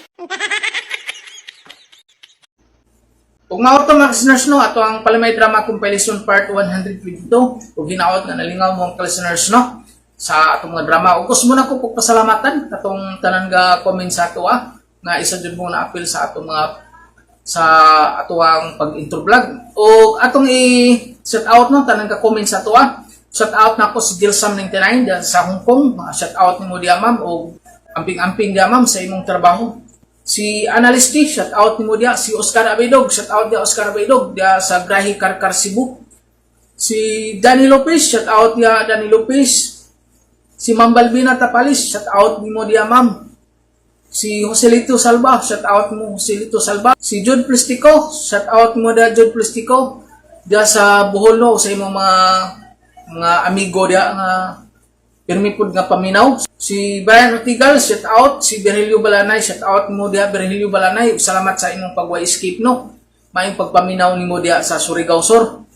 [SPEAKER 2] Ug mao to mga listeners no, ato ang Palamay Drama Compilation Part 122 ug hinaot nga nalingaw mo ang listeners no sa atong mga drama. Ug gusto mo na ko pagpasalamatan atong tanan ga comment sa ato nga isa jud mo na appeal sa atong mga sa atuang pag-intro vlog. O atong i-set out no tanan ka comment sa ato. Shout out na ko si Gilsam99 diyan sa Hong Kong. Shout out nimo diya ma'am og amping-amping diya ma'am sa imong trabaho. Si Analyst T, shout out nimo diya. Si Oscar Abidog, shout out diya Oscar Abidog diya sa Grahi Karkar Cebu. Si Danny Lopez, shout out diya Danny Lopez. Si Ma'am Balbina Tapalis, shout out nimo diya ma'am. Si Joselito Salva, shout out mo Joselito Salva. Si Jude Plastico, shout out mo diya Jude Plastico. Diya sa Bohol no, sa imong mga amigo diya nga pirmi pud nga paminaw. Si Brian Ortigal, shout out. Si Berhilio Balanay, shout out mo diya Berhilio Balanay. Salamat sa imong pagwa-escape no. Maayong pagpaminaw nimo diya sa Surigao Sur.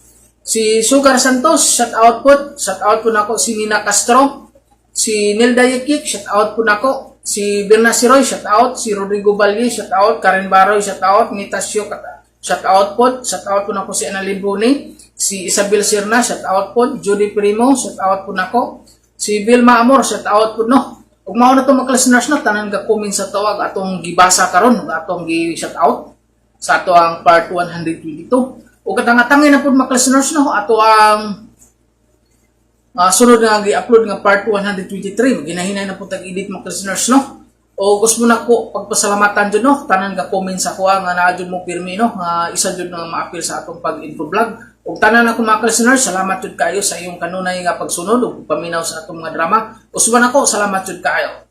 [SPEAKER 2] Si Sugar Santos, shout out po. Shout out po nako si Nina Castro. Si Nilda Yekik, shout out po nako. Si Berna Siroy, shout out. Si Rodrigo Valle, shout out. Karen Baroy, shout out. Nita Sio, shout out po. Shout out po nako si Annalyn Bruni. Si Isabel Sirna, shout out po. Judy Primo, shout out po nako. Si Vilma Amor, shout out po no. Ug mao na to mga listeners no, tanan ga comment sa tawag atong gibasa karon ug atong gi shout out sa ato ang part 122. Ug katangatangi na pud mga listeners no, ato ang sunod nga gi-upload nga part 123. Ginahinay na pud tag-edit mga listeners no. O gusto mo na ko pagpasalamatan jud no, tanan ga comment sa kuha nga naa jud mo pirmi no, nga isa jud nga maapil sa atong pag-intro vlog. Ug tanan ako mga listeners, salamat jud kaayo sa iyong kanunay nga pagsunod ug paminaw sa atong mga drama. Usban ako, salamat jud kaayo.